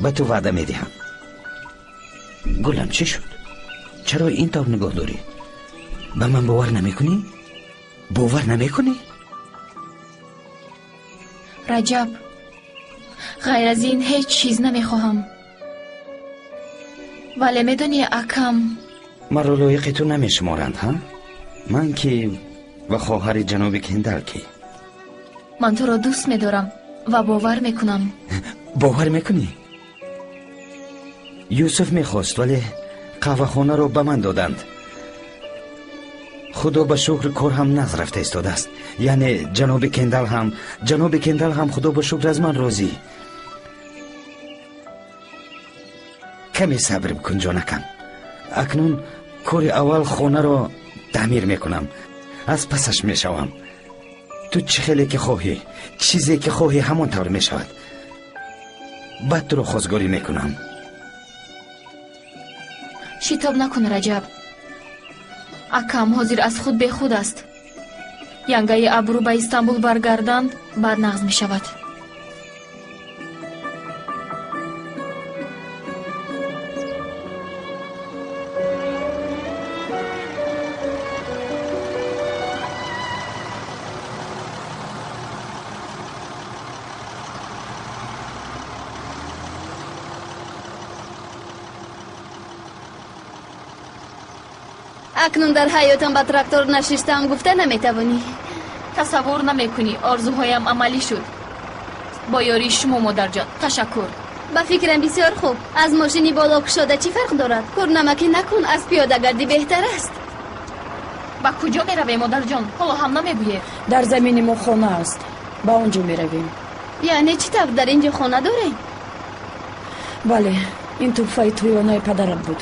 Ба ту ваъда медиҳам. Гулам, чӣ шуд? Чаро ин тавр нигоҳ дорӣ? Ба ман бовар намекунӣ? Бовар намекунӣ? Раҷаб, ғайр аз ин ҳеҷ чиз намехоҳам. Вале медонӣ, акам, маро лоиқи ту намешуморанд, ҳа? Ман ки ва хоҳари ҷаноби Кендал ки? Ман туро дӯст медорам ва бовар мекунам. Бовар мекунӣ? Юсуф мехост, вале қаҳвахонаро ба ман доданд. Худо ба шукр, кор ҳам нағз рафта истодааст. Яъне ҷаноби Кендал ҳам, ҷаноби Кендал ҳам, худо ба шукр, аз ман розӣ. Каме сабр бикун, ҷонакам. Акнун кори аввал хонаро таъмир мекунам, аз пасаш мешавам. Ту чӣ хеле ки хоҳӣ, чизе ки хоҳӣ, ҳамон тавр мешавад. Баъд туро хозгорӣ мекунам. Шитоб накун, Раҷаб. Акам ҳозир аз худ бехуд аст. Янгаи Абрӯ ба Истанбул баргарданд, баъд нағз мешавад. Акнун дар ҳаётам ба трактор нашиштаам гуфта наметавонӣ. Тасаввур намекунӣ, орзуҳоям амалӣ шуд. Бо ёрии шумо, модарҷон, ташаккур. Ба фикрам, бисёр хуб. Аз мошини боло кушода чӣ фарқ дорад? Кӯрнамакӣ накун, аз пиёдагардӣ беҳтар аст. Ба куҷо меравем, модарҷон? Ҳоло ҳам намегӯед. Дар замини мо хона аст, ба он ҷо меравем. Яъне чӣ тавр, дар ин ҷо хона дорем? Бале, ин тӯҳфаи тӯёнаи падарам буд.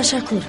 Ташаккур.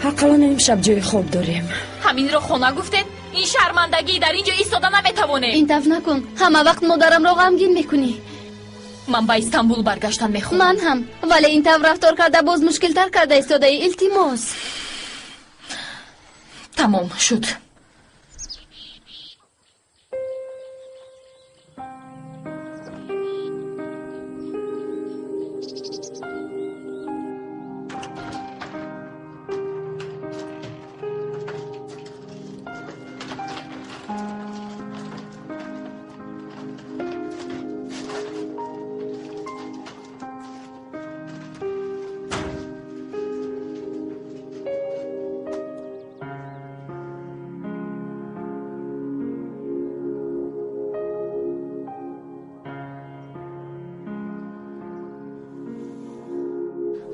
Ақаллан имшаб ҷои хоб дорем. Ҳаминро хона гуфтед? Ин шармандагӣ, дар ин ҷо истода наметавонем. Ин тавр накун, ҳама вақт модарамро ғамгин мекунӣ. Ман ба Истанбул баргаштан мехоҳам. Ман ҳам, вале ин тавр рафтор карда боз мушкилтар карда истодаӣ. Илтимос. Тамом шуд.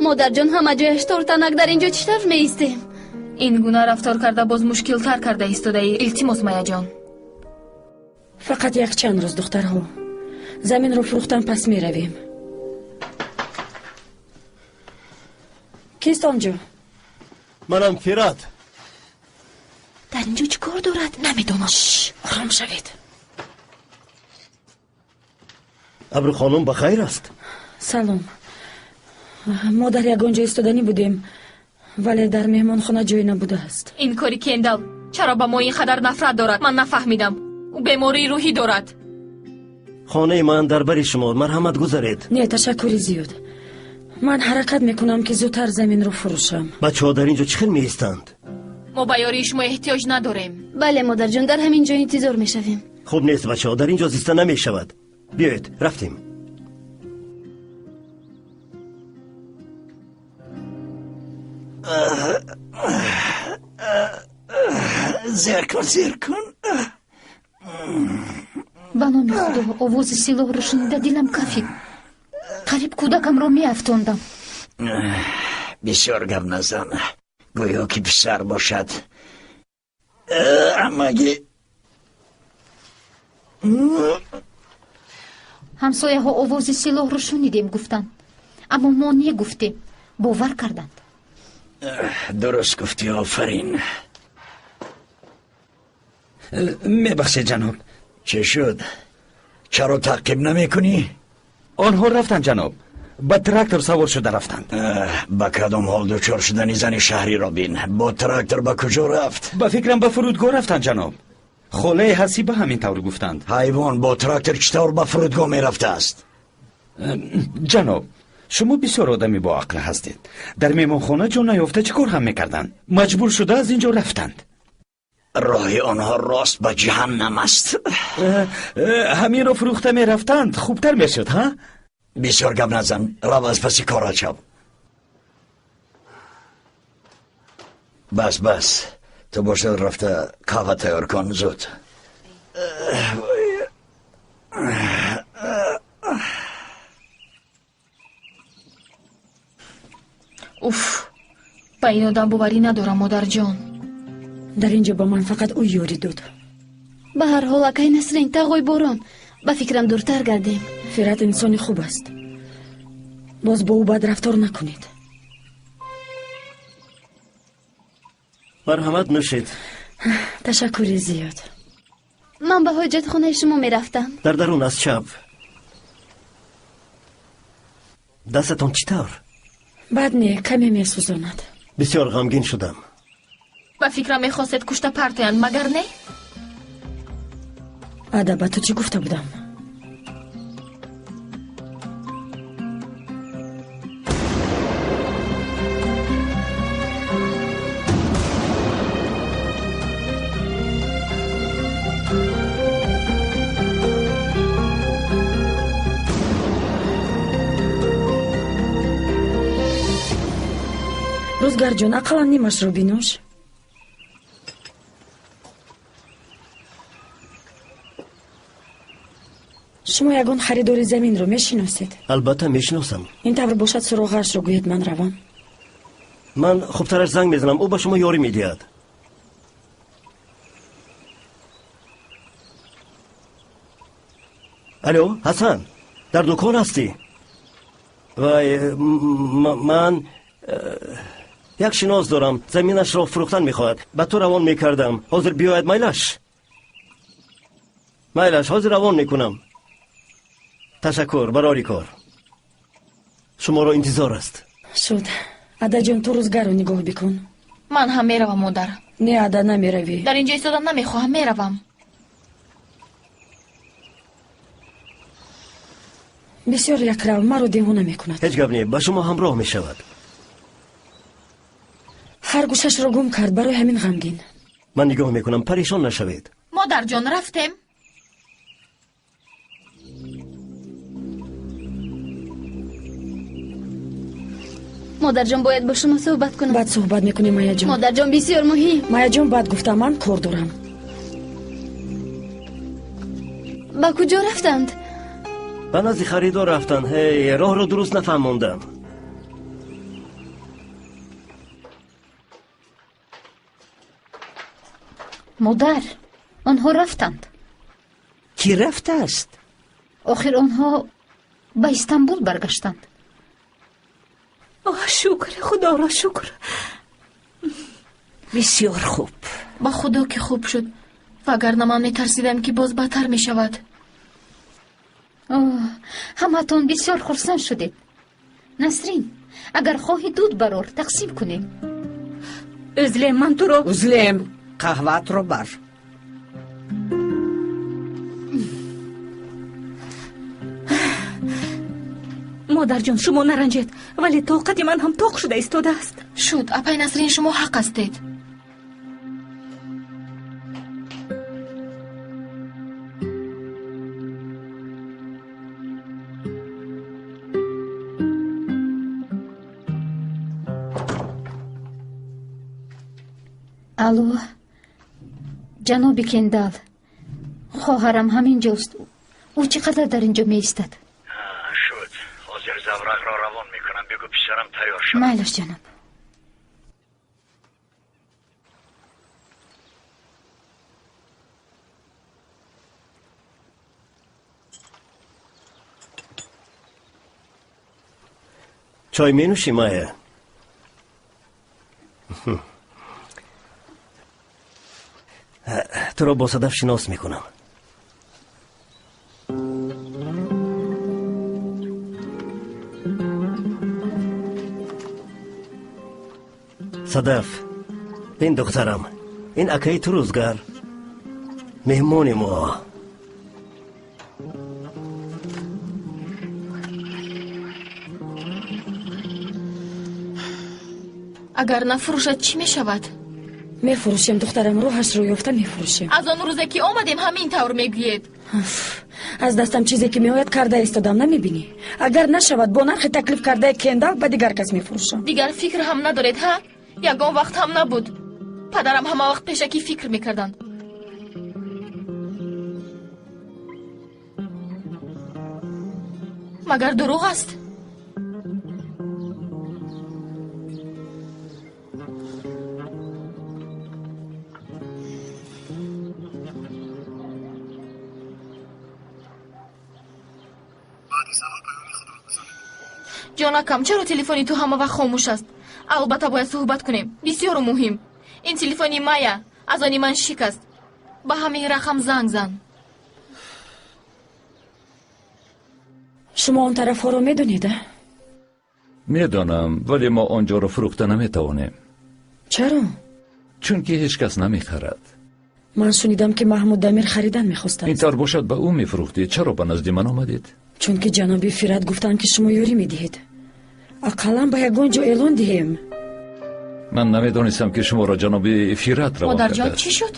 Модарҷон, ҳама ҷояш тортанак, дар ин ҷо чӣ тавр меистем? Ин гуна рафтор карда боз мушкилтар карда истодаӣ. Илтимос, Маяҷон. Фақат якчанд рӯз, духтарҳо. Заминро фурӯхтан пас меравем. Кист он ҷо? Манам Фират. Дар ин ҷо чӣ кор дорад? Намедонам. Ором шавед. Абру хонум ба хайр аст? Салом. Мо дар ягон ҷо истоданӣ будем, вале дар меҳмонхона ҷой набудааст. Ин кори Кендал чаро ба мо ин қадар нафрат дорад? Ман нафаҳмидам. Ӯ бемории рӯҳӣ дорад. Хонаи ман дар бари шумо, марҳамат гузаред. Не, ташаккури зиёд. Ман ҳаракат мекунам, ки зудтар заминро фурӯшам. Бачаҳо дар ин ҷо чӣ хел меистанд? Мо ба ёрии шумо эҳтиёҷ надорем. Бале, модарҷон, дар ҳамин ҷо интизор мешавем. Хуб нест, бачаҳо, дар ин ҷо зиста намешавад. Биёед, рафтем. Зер кун, зер кун. Ба номи Худо, овози силоҳро шунида дилам кафид. Қариб кӯдакамро меафтондам. Бисёр гап назан, гӯё ки писар бошад. Амаги. Ҳамсояҳо овози силоҳро шунидем гуфтанд, аммо мо негуфтем, бовар карданд. Дуруст гуфтӣ, офарин. Мебахшед, ҷаноб. Чӣ шуд? Чаро таъқиб намекунӣ? Онҳо рафтанд, ҷаноб. Ба трактор савор шуда рафтанд. Ба кадом ҳол дучор шудани зани шаҳриро бин. Бо трактор ба куҷо рафт? Ба фикрам, ба фурудгоҳ рафтанд, ҷаноб. Холаи Ҳасиба ҳамин тавр гуфтанд. Ҳайвон бо трактор чӣ тавр ба фурудгоҳ мерафтааст? Ҷаноб, шумо бисёр одами боақл ҳастед. Дар меҳмонхона ҷо наёфта чӣ кор ҳам мекарданд? Маҷбур шуда аз ин ҷо рафтанд. Роҳи онҳо рост ба ҷаҳаннам аст. Ҳаминро фурӯхта мерафтанд, хубтар мешуд, ҳа? Бисёр гап назан, рав аз паси корат шав. Бас, бас, ту бошад рафта қаҳва тайёр кун, зуд. Уф, ба ин одам боварӣ надорам, модарҷон. Дар ин ҷо ба ман фақат ӯ ёрӣ дод. Ба ҳар ҳол, акай Насрин, тағои борон, ба фикрам дуртар гардем. Фират инсони хуб аст. Боз бо ӯ бад рафтор накунед. Марҳамат, нӯшед. Ташаккури зиёд. Ман ба ҳоҷатхонаи шумо мерафтам. Дар дарун аз чап. Дастатон чӣ тавр? Бад не, каме месӯзонад. Бисёр ғамгин шудам. Ба фикрам мехостед кушта партоянд, магар не? Ада, ба ту чӣ гуфта будам? Рӯзгарҷон, ақаллан нимашро бинӯш. Шумо ягон харидори заминро мешиносед? Албатта мешиносам. Ин тавр бошад, суроғаашро гӯед, ман равам. Ман хубтараш занг мезанам, ӯ ба шумо ёрӣ медиҳад. Алло, Ҳасан, дар дукон ҳастӣ? Вай, ман як шинос дорам, заминашро фурӯхтан мехоҳад. Ба ту равон мекардам. Ҳозир биёяд, майлаш? Майлаш, ҳозир равон мекунам. Ташаккур, барори кор. Шуморо интизор аст. Шуд. Адаҷон, ту рӯзгарро нигоҳ бикун. Ман ҳам меравам, модар. Не, ада, намеравӣ. Дар инҷо истодан намехоҳам, меравам. Бисёр якрав, маро девона мекунад. Ҳеҷ гап не, ба шумо ҳамроҳ мешавад. Харгӯшашро гум кард, барои ҳамин ғамгин. Ман нигоҳ мекунам, парешон нашавед. Модарҷон, рафтем. Модарҷон, бояд бо шумо суҳбат кунам. Баъд суҳбат мекунем, Майяҷон. Модарҷон, бисёр муҳим. Майяҷон, баъд гуфтам, ман кор дорам. Ба куҷо рафтанд? Ба назди харидор рафтанд. Ҳей, роҳро дуруст нафаҳмондам. Модар, онҳо рафтанд. Кӣ рафтааст? Охир онҳо ба Истанбул баргаштанд. Оҳ, шукр, худоро шукр. Бисёр хуб. Ба худо ки хуб шуд, вагарна ман метарсидам ки боз бадтар мешавад. Оҳ, ҳамаатон бисёр хурсанд шудед. Насрин, агар хоҳӣ дуд барор, тақсим кунем. Узлем, ман туро. Узлем, қаҳваатро бар. Модарҷон, шумо наранҷед, вале тоқати ман ҳам тоқ шуда истодааст. Шуд, апай Насрин, шумо ҳақ ҳастед. Алло, ҷаноби Кендал, хоҳарам ҳамин ҷост. Ӯ чӣ қадар дар ин ҷо меистад? Шуд, ҳозир заврақро равон мекунам. Бигӯ писарам тайёр шавад. Майлаш, ҷаноб. Чой менӯшӣ, Майя? Туро бо Садаф шинос мекунам. Садаф, ин духтарам, ин акаи ту рӯзгар, меҳмони мо. Агар нафурӯшад, чӣ мешавад? Мефурӯшем, духтарам, роҳашро ёфта мефурӯшем. Аз он рӯзе ки омадем ҳамин тавр мегӯед. Аз дастам чизе ки меояд карда истодам, намебинӣ? Агар нашавад, бо нархи таклиф кардаи Кендал ба дигар кас мефурӯшам. Дигар фикр ҳам надоред, ҳа? Ягон вақт ҳам набуд. Падарам ҳама вақт пешакӣ фикр мекарданд. Магар дурӯғ аст? Ҷонакам, чаро телефони ту ҳама вақт хомӯш аст? Албатта бояд суҳбат кунем. Бисёр муҳим. Ин телефони Майя, аз они ман шикаст. Ба ҳамин рақам занг зан. Шумо он тарафҳоро медонед, а? Медонам, вале мо он ҷоро фурӯхта наметавонем. Чаро? Чунки ҳеҷ кас намехарад. Ман шунидам ки Маҳмуд Дамир харидан мехостааст. Ин тавр бошад, ба ӯ мефурӯхтед. Чаро ба назди ман омадед? Чунки ҷаноби Фират гуфтанд, ки шумо ёрӣ медиҳед. Ақаллан ба ягон ҷо эълон диҳем. Ман намедонистам, ки шуморо ҷаноби Фират равон Модарҷон, кардааст. чӣ шуд?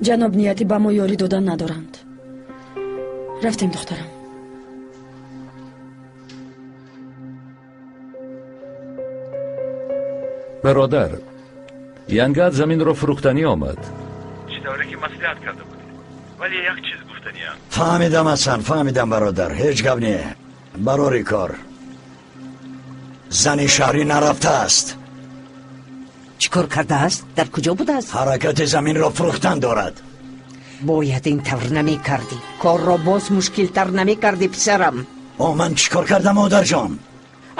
Ҷаноб нияти ба мо ёрӣ додан надоранд. Рафтем, духтарам. Бародар, янгат заминро фурӯхтанӣ омад. Чӣ тавре ки маслиҳат карда будед, вале як чиз гуфтанӣ. Гуфтаниям. Фаҳмидам, Ҳасан, фаҳмидам, бародар, ҳеҷ гап не. Барори кор. Зани шаҳрӣ нарафтааст. Чӣ кор кардааст? Дар куҷо будааст? Ҳаракати заминро фурӯхтан дорад. Бояд ин тавр намекардӣ. Корро боз мушкилтар намекардӣ, писарам. О, ман чӣ кор кардам, модарҷон?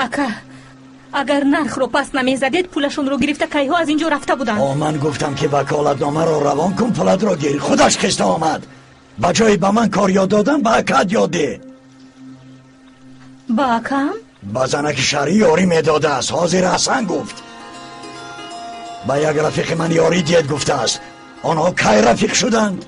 Ака, агар нархро пас намезадед, пулашонро гирифта кайҳо аз ин ҷо рафта буданд. О, ман гуфтам, ки ваколатномаро равон кун, пулатро гир. Худаш хиста омад. Ба ҷои ба ман кор ёд додан, ба акат ёд деҳ. Ба акам? Ба занаки шаҳрӣ ёрӣ медодааст. Ҳозир Ҳасан гуфт. Ба як рафиқи ман ёрӣ диҳед гуфтааст. Онҳо кай рафиқ шуданд?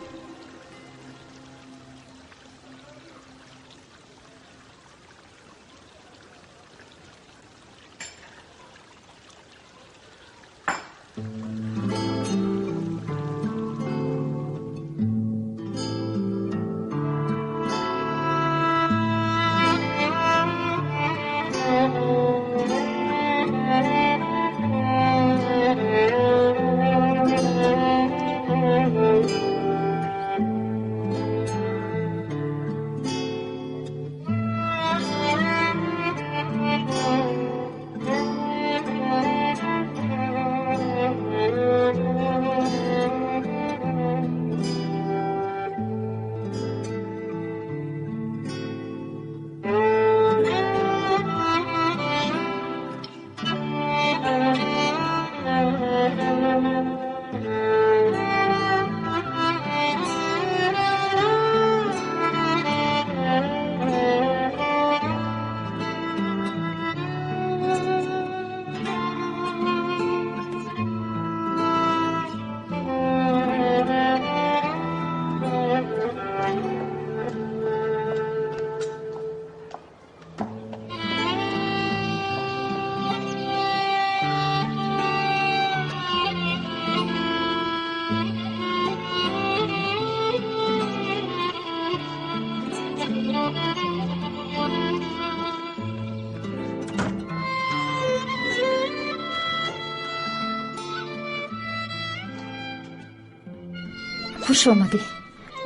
Хуш омадӣ.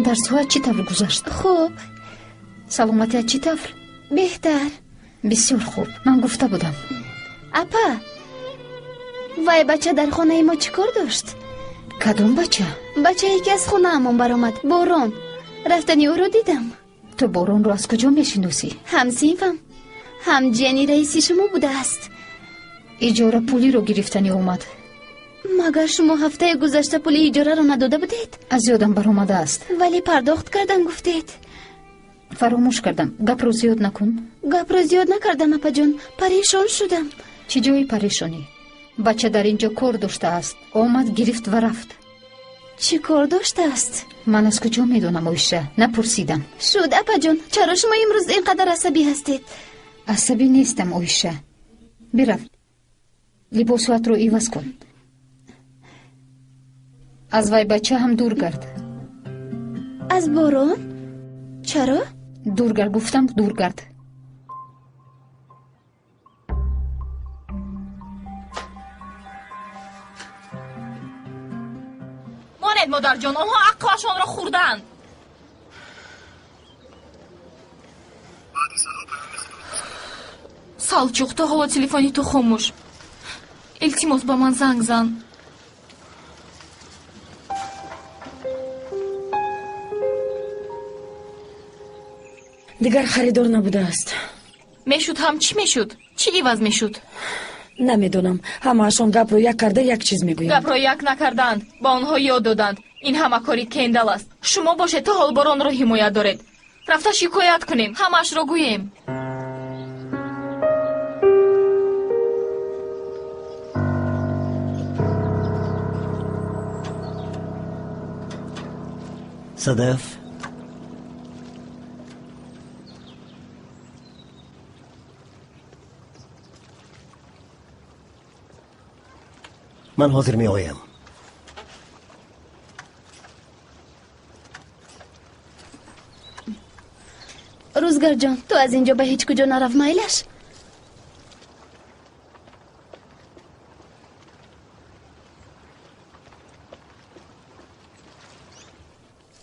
Дарсҳоят чӣ тавр гузашт? Хуб. Саломатият чӣ тавр? Беҳтар. Бисёр хуб. Ман гуфта будам. Апа, вай бача дар хонаи мо чӣ кор дошт? Кадом бача? Бачае, ки аз хонаамон баромад. Борон. Рафтани ӯро дидам. Ту Боронро аз куҷо мешиносӣ? Ҳамсинфам, ҳам ҷияни раиси шумо будааст. Иҷора пулиро гирифтанӣ омад. Магар шумо ҳафтаи гузашта пули иҷораро надода будед? Аз ёдам баромадааст. Вале пардохт кардам, гуфтед. Фаромӯш кардам. Гапро зиёд накун. Гапро зиёд накардам, апаҷон. Парешон шудам. Чӣ ҷои парешонӣ? Бача дар ин ҷо кор доштааст. Омад, гирифт ва рафт. Чӣ кор доштааст? Ман аз куҷо медонам, Оиша? Напурсидам. Шуд, апаҷон. Чаро шумо имрӯз ин қадар асабӣ ҳастед? Асабӣ нестам, Оиша. Бирав, либосҳоятро иваз кун. Аз вай бача ҳам дур гард. Аз Борон? Чаро? Дур гард, гуфтам, дур гард. Монед, модарҷон, онҳо ақлашонро хӯрданд. Салчуқ, то ҳоло телефони ту хомӯш. Илтимос, ба ман занг зан. Дигар харидор набудааст. Мешуд ҳам чӣ мешуд? Чӣ иваз мешуд? Намедонам. Ҳамаашон гапро як карда як чиз мегӯянд. Гапро як накарданд, ба онҳо ёд доданд. Ин ҳама кори Кендал аст. Шумо бошед, то ҳол Боронро ҳимоят доред. Рафта шикоят кунем, ҳамаашро гӯем. Садаф, ман ҳозир меоям. Рӯзгарҷон, ту аз ин ҷо ба ҳеҷ куҷо нарав, майлаш?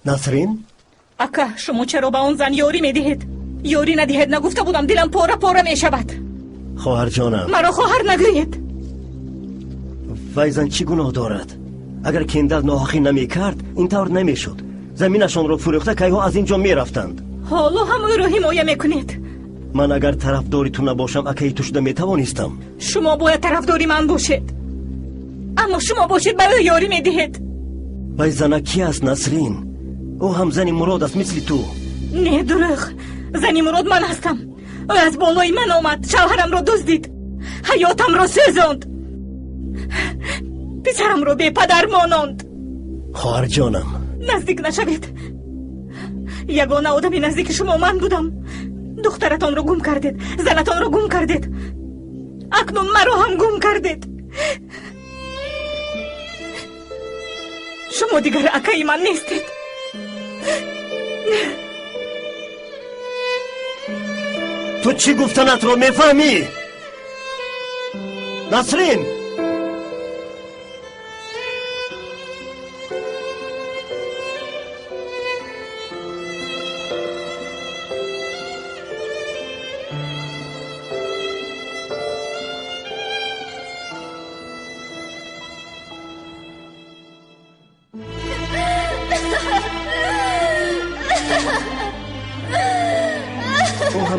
Насрин? Ака, шумо чаро ба он зан ёрӣ медиҳед? Ёрӣ надиҳед нагуфта будам, дилам пора пора мешавад. Хоҳарҷонам, маро хоҳар нагӯед. Вай зан чӣ гуноҳ дорад? Агар Кендал ноҳақӣ намекард, ин тавр намешуд. Заминашонро фурӯхта кайҳо аз ин ҷо мерафтанд. Ҳоло ҳам ӯро ҳимоя мекунед. Ман агар тарафдори ту набошам, акаи ту шуда метавонистам. Шумо бояд тарафдори ман бошед, аммо шумо бошед ба ӯ ёрӣ медиҳед. Вай зана ки аст, Насрин? Ӯ ҳам зани Мурод аст, мисли ту. Не, дурӯғ. Зани Мурод ман ҳастам. Ӯ аз болои ман омад, шавҳарамро дуздид, ҳаётамро сӯзонд, писарамро бепадар мононд. Хоҳарҷонам, наздик нашавед. Ягона одами наздики шумо ман будам. Духтаратонро гум кардед, занатонро гум кардед, акнун маро ҳам гум кардед. Шумо дигар акаи ман нестед. Ту чӣ гуфтанатро мефаҳмӣ, Насрин?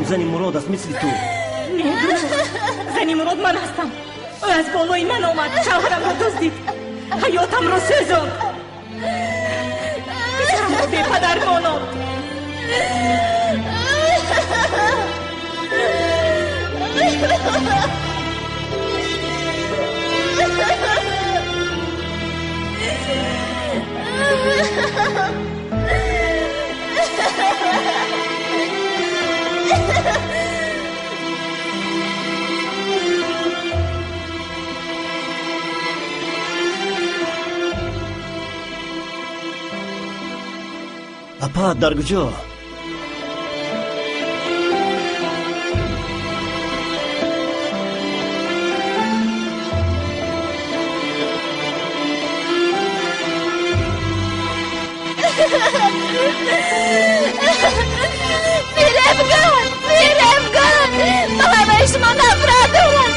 Зани Мурод аст, мисли ту. Не, зани Мурод ман ҳастам. Ӯ аз болои ман омад, шавҳарамро дуздид, ҳаётамро сӯзонд, писарамро бепадар мононд. Апа, дар куҷо? Фиребгар! Фиребгар! Ба ҳамаи шумо нафрат дорам!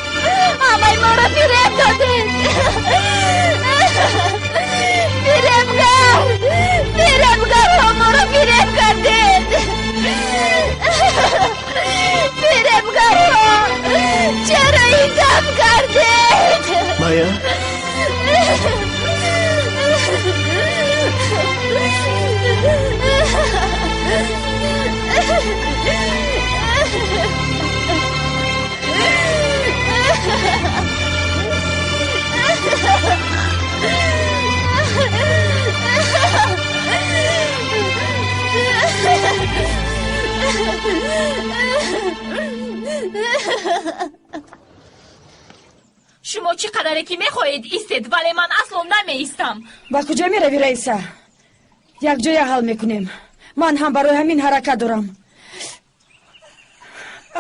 Ҳамаи моро фиреб додед! Фиребгар! Фиребгарҳо моро фиреб кардед! Фиребгарҳо! Чаро ин кам кардед? Майя? Шумо чӣ қадаре ки мехоҳед истед, вале ман асло намеистам. Ба куҷо меравӣ, Раиса? Якҷоя ҳал мекунем. Ман ҳам барои ҳамин ҳаракат дорам.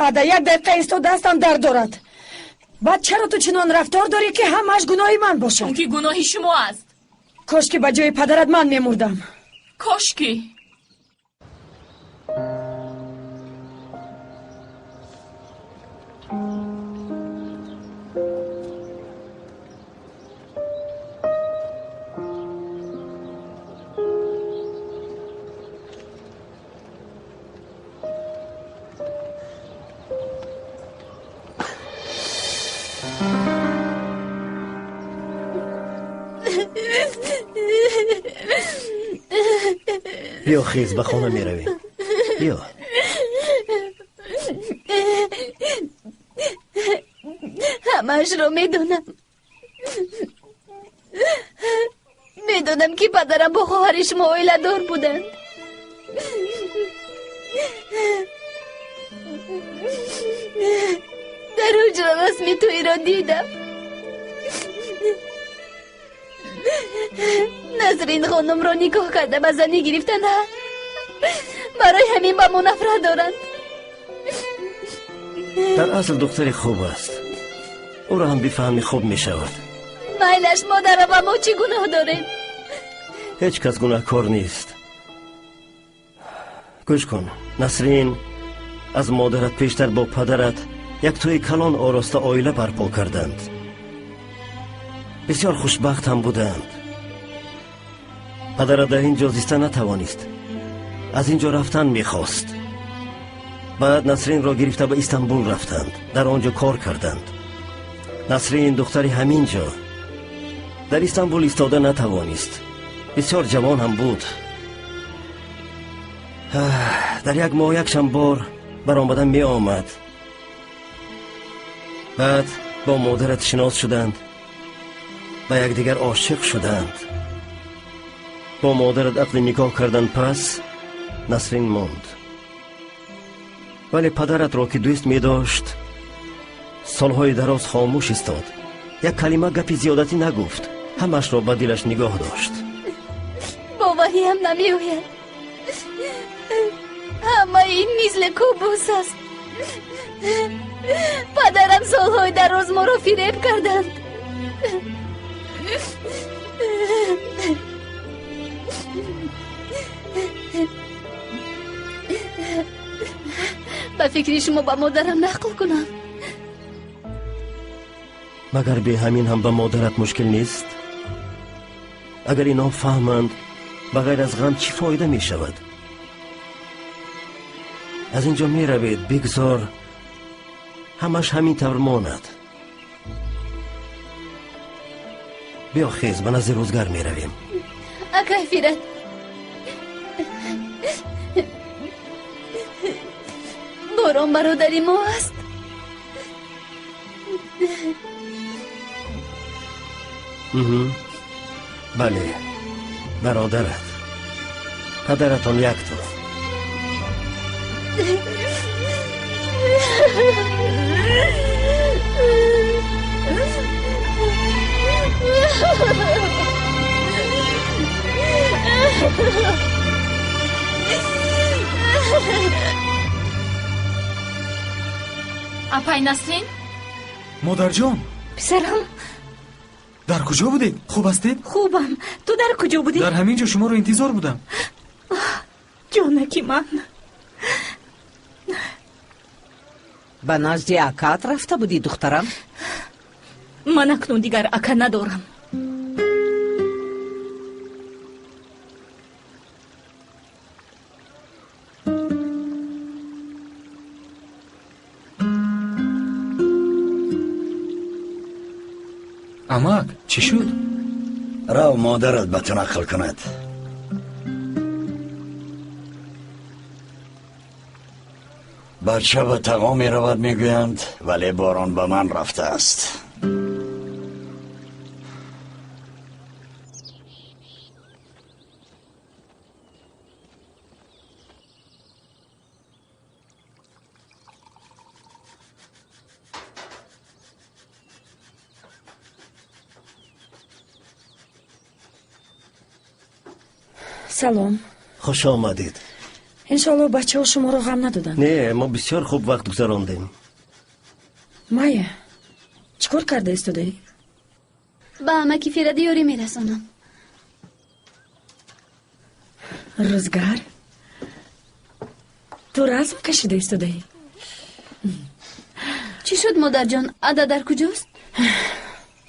Ада як дақиқа истодаастам дард дорад. Баъд чаро ту чунон рафтор дорӣ, ки ҳамааш гуноҳи ман бошад? Чунки гуноҳи шумо аст. Кошки ба ҷои падарат ман мемурдам. Кошки. Биё, хез, ба хона меравем. Биё. Ҳамаашро медонам. Медонам, ки падарам бо хоҳари шумо оиладор буданд. Дар ҳуҷра расми тӯйро дидам. Насрин хонумро никоҳ карда ба занӣ гирифтанд. Барои ҳамин ба мо нафрат доранд. Дар асл духтари хуб аст. Ӯро ҳам бифаҳмӣ хуб мешавад. Майлаш, модарам, ба мо чӣ гуноҳ дорем? Ҳеҷ кас гунаҳкор нест. Гӯш кун, Насрин аз модарат пештар бо падарат як тӯи калон ороста оила барпо карданд. Бисёр хушбахт ҳам буданд. Падарат дар ин ҷо зиста натавонист, аз ин ҷо рафтан мехост. Баъд Насринро гирифта ба Истанбул рафтанд, дар он ҷо кор карданд. Насрин духтари ҳамин ҷо дар Истанбул истода натавонист, бисёр ҷавон ҳам буд. Дар як моҳ якчанд бор баромада меомад. Баъд бо модарат шинос шуданд, ба якдигар ошиқ шуданд. Бо модарат ақди никоҳ карданд, пас Насрин монд. Вале падаратро, ки дӯст медошт, солҳои дароз хомӯш истод. Як калима гапи зиёдатӣ нагуфт, ҳамашро ба дилаш нигоҳ дошт. Бовариам намеояд. Ҳамаи ин мисли кобус аст. Падарам солҳои дароз моро фиреб карданд. Ба фикри шумо ба модарам нақл кунам? Магар бе ҳамин ҳам ба модарат мушкил нест? Агар инҳо фаҳманд, ба ғайр аз ғам чӣ фоида мешавад? Аз ин ҷо меравед, бигзор ҳамаш ҳамин тавр монад. Биё хез, ба назди Рӯзгар меравем. Акай Фират, борон бародари мо аст. Бале, бародарат, падаратон якто. Апай Насрин? Модарҷон. Писарам. Дар куҷо будед? Хуб ҳастед? Хубам. Ту дар куҷо будӣ? Дар ҳамин ҷо шуморо интизор будам. Ҷонаки ман. Ба назди акаат рафта будӣ, духтарам? Ман акнун дигар ака надорам. Амак, чӣ шуд? Рав, модарат ба ту нақл кунад. Бача ба тағо меравад, мегӯянд, вале борон ба ман рафтааст. Салом. Хуш омадед. Иншоалло бачаҳо шуморо ғам надоданд. Не, мо бисёр хуб вақт гузарондем. Майя, чӣ кор карда истодаӣ? Ба амаки Фиради ёрӣ мерасонам. Рӯзгар, ту расм кашида истодаӣ? Чӣ шуд, модарҷон? Ада дар куҷост?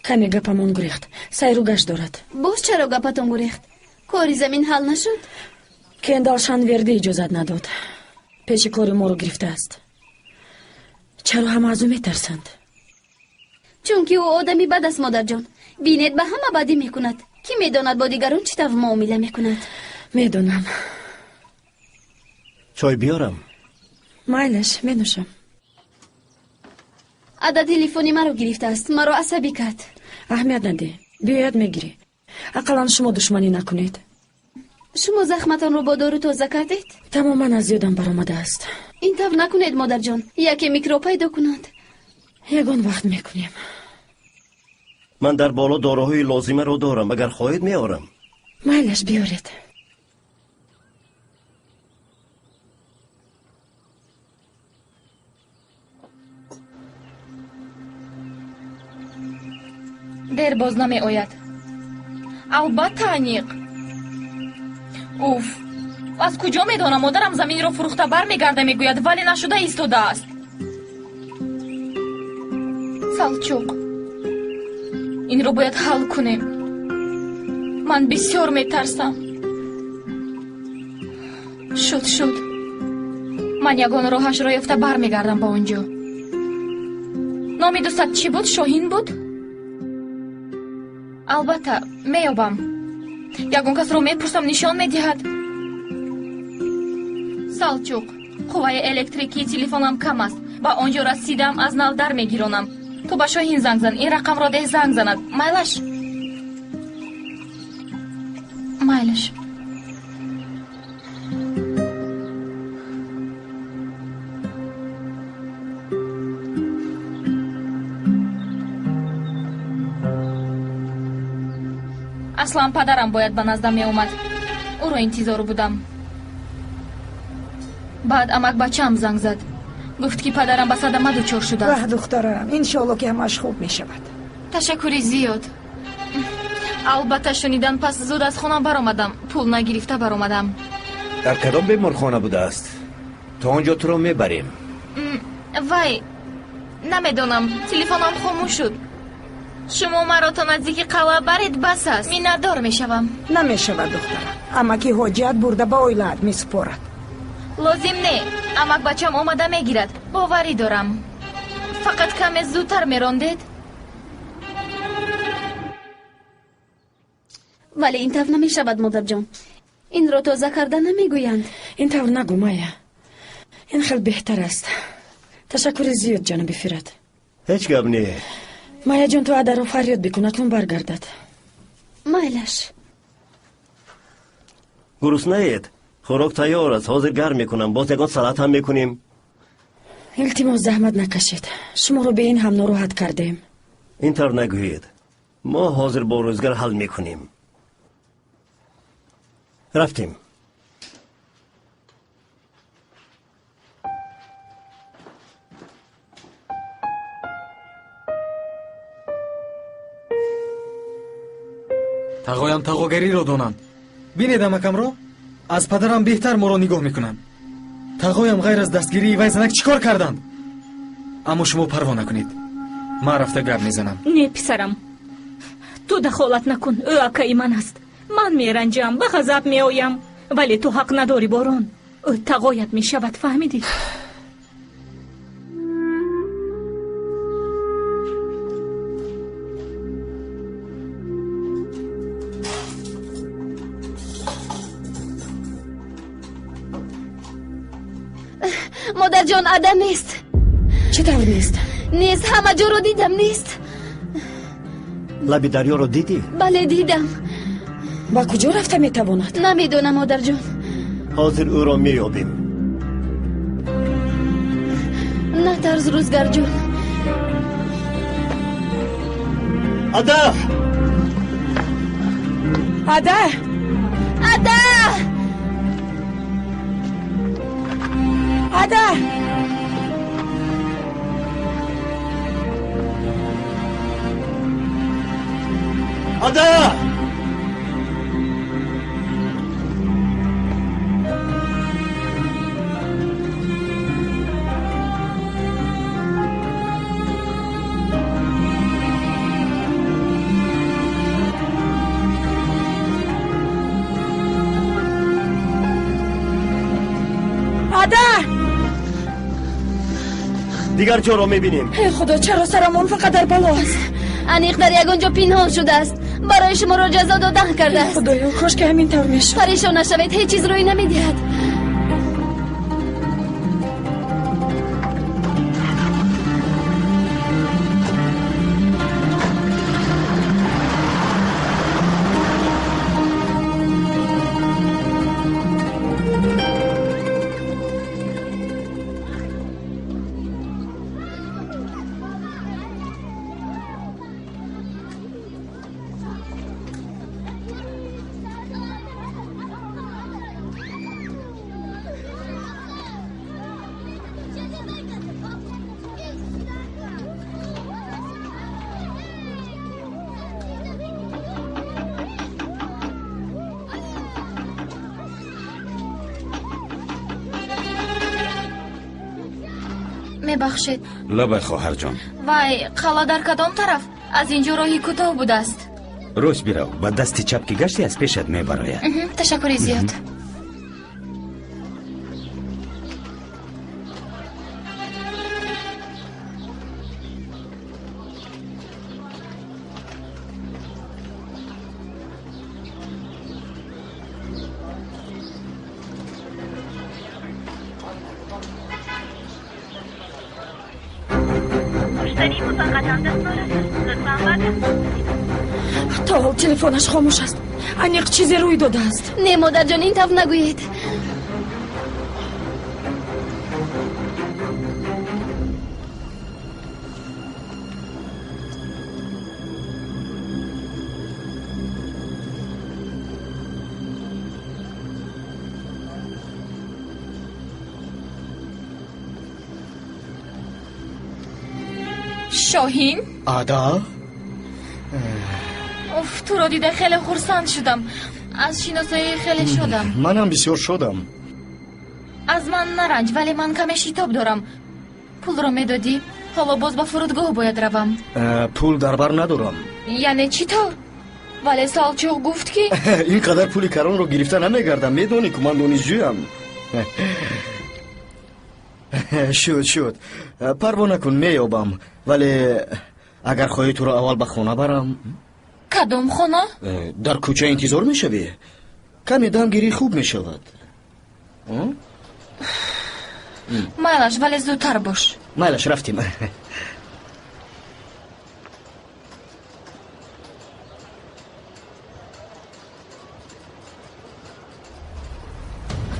Каме гапамон гурехт. Сайру гашт дорад. Боз чаро гапатон гурехт? Кори замин ҳал нашуд? Кендал Шанверди иҷозат надод. Пеши кори моро гирифтааст. Чаро ҳама аз ӯ метарсанд? Чунки ӯ одами бад аст, модарҷон. Бинед, ба ҳама бадӣ мекунад. Кӣ медонад бо дигарон чӣ тавр муомила мекунад? Медонам. Чой биёрам? Майлаш, менӯшам. Ада телефони маро гирифтааст, маро асабӣ кард. Аҳамият надеҳ, биёяд мегирӣ. Ақаллан шумо душманӣ накунед. Шумо захматонро бо дору тоза кардед? Тамоман аз ёдам баромадааст. Ин тавр накунед, модарҷон, яке микроб пайдо кунад. Ягон вақт мекунем. Ман дар боло доруҳои лозимаро дорам, агар хоҳед меорам. Майлаш, биёред. Дер боз намеояд. Албатта, аниқ. Уф, Аз куҷо медонам? Модарам заминро фурӯхта бармегарда мегӯяд, вале нашуда истодааст. Салчуқ, инро бояд ҳал кунем. Ман бисёр метарсам. Шуд, шуд. Ман ягон роҳашро ёфта бармегардам ба он ҷо. Номи дӯстат чӣ буд? Шоҳин буд? Албатта, меёбам. Ягон касро мепурсам, нишон медиҳад. Салчуқ, қувваи электрикии телефонам кам аст. Ба он ҷо расидам, аз нав дар мегиронам. Ту ба Шоҳин занг зан, ин рақамро деҳ занг занад. Майлаш? Майлаш. Аслан падарам бояд ба наздам меомад. Ӯро интизор будам. Баъд амак бачаам занг зад. Гуфт ки падарам ба садама дучор шудааст. Ваҳ, духтарам, иншоалло ки ҳамааш хуб мешавад. Ташаккури зиёд. Албатта шунидан пас зуд аз хона баромадам. Пул нагирифта баромадам. Дар кадом беморхона будааст? То он ҷо туро мебарем. Вай, намедонам, телефонам хомӯш шуд. Шумо маро то наздики қалъа баред, бас аст. Миннатдор мешавам. Намешавад, духтарам. Амаки ҳоҷият бурда ба оилаат месупорад. Лозим не, амак бачам омада мегирад. Боварӣ дорам. Фақат каме зудтар мерондед. Вале ин тавр намешавад, модарҷон. Инро тоза карда намегӯянд. Ин тавр нагӯ, Майя. Ин хел беҳтар аст. Ташаккури зиёд, ҷаноби Фират. Ҳеҷ гап не. Майяҷон, ту адаро фарёд бикун, акнун баргардад. Майлаш. Гуруснаед? Хӯрок тайёр аст, ҳозир гарм мекунам. Боз ягон салат ҳам мекунем. Илтимос, заҳмат накашед. Шуморо бе ин ҳам нороҳат кардем. Ин тавр нагӯед. Мо ҳозир бо рӯзгар ҳал мекунем. Рафтем. Тағоям тағогариро донанд. Бинед амакамро, аз падарам беҳтар моро нигоҳ мекунанд. Тағоям ғайр аз дастгирии вай занак чӣ кор карданд? Аммо шумо парво накунед. Ман рафта гап мезанам. Не, писарам, ту дахолат накун. Ӯ акаи ман аст. Ман меранҷам, ба ғазаб меоям, вале ту ҳақ надорӣ, Борон. Ӯ тағоят мешавад, фаҳмидӣ? Модарҷон, ада нест. Чӣ тавр нест? Нест, ҳама ҷоро дидам, нест. Лаби дарёро дидӣ? Бале, дидам. Ба куҷо рафта метавонад? Намедонам, модарҷон. Ҳозир ӯро меёбем. Натарс, Рӯзгарҷон. Ада! Ада! Ада! Ада! Ада! Ада! Дигар ҷоро мебинем. Эй Худо, чаро сарам он фақат дар бало аст? Аниқ дар ягон ҷо пинҳон шудааст. Барои шуморо ҷазо додан кардааст. Худоё, кош ки ҳамин тавр мешуд. Парешон нашавед, ҳеҷ чиз рӯй намедиҳад. Мебахшед. Лабай, хоҳарҷон. Вай, қалъа дар кадом тараф? Аз инҷо роҳи кӯтоҳ будааст. Рост бирав, ба дасти чап ки гашти, аз пешат мебарояд. Ташаккури зиёд. То ҳол телефонаш хомӯш аст. Аниқ чизе рӯй додааст. Не, модарҷон, ин тавр нагӯед. Шоҳин? Ада? Уф, туро дида хеле хурсанд шудам. Аз шиносоӣ хеле шодам. Манам бисёр шодам. Аз ман наранҷ, вале ман каме шитоб дорам. Пулро медодӣ? Ҳоло боз ба фурудгоҳ бояд равам. Пул дар бар надорам. Яъне чӣ тавр? Вале Салчуқ гуфт ки ин қадар пули каронро гирифта намегардам. Медонӣ ку ман донишҷӯям. Шуд, шуд. Парво накун, меёбам. Вале агар хоҳӣ туро аввал ба хона барам. Кадом хона? Дар кӯча интизор мешавӣ? Каме дам гирӣ хуб мешавад. Майлаш, вале зудтар бош. Майлаш, рафтем.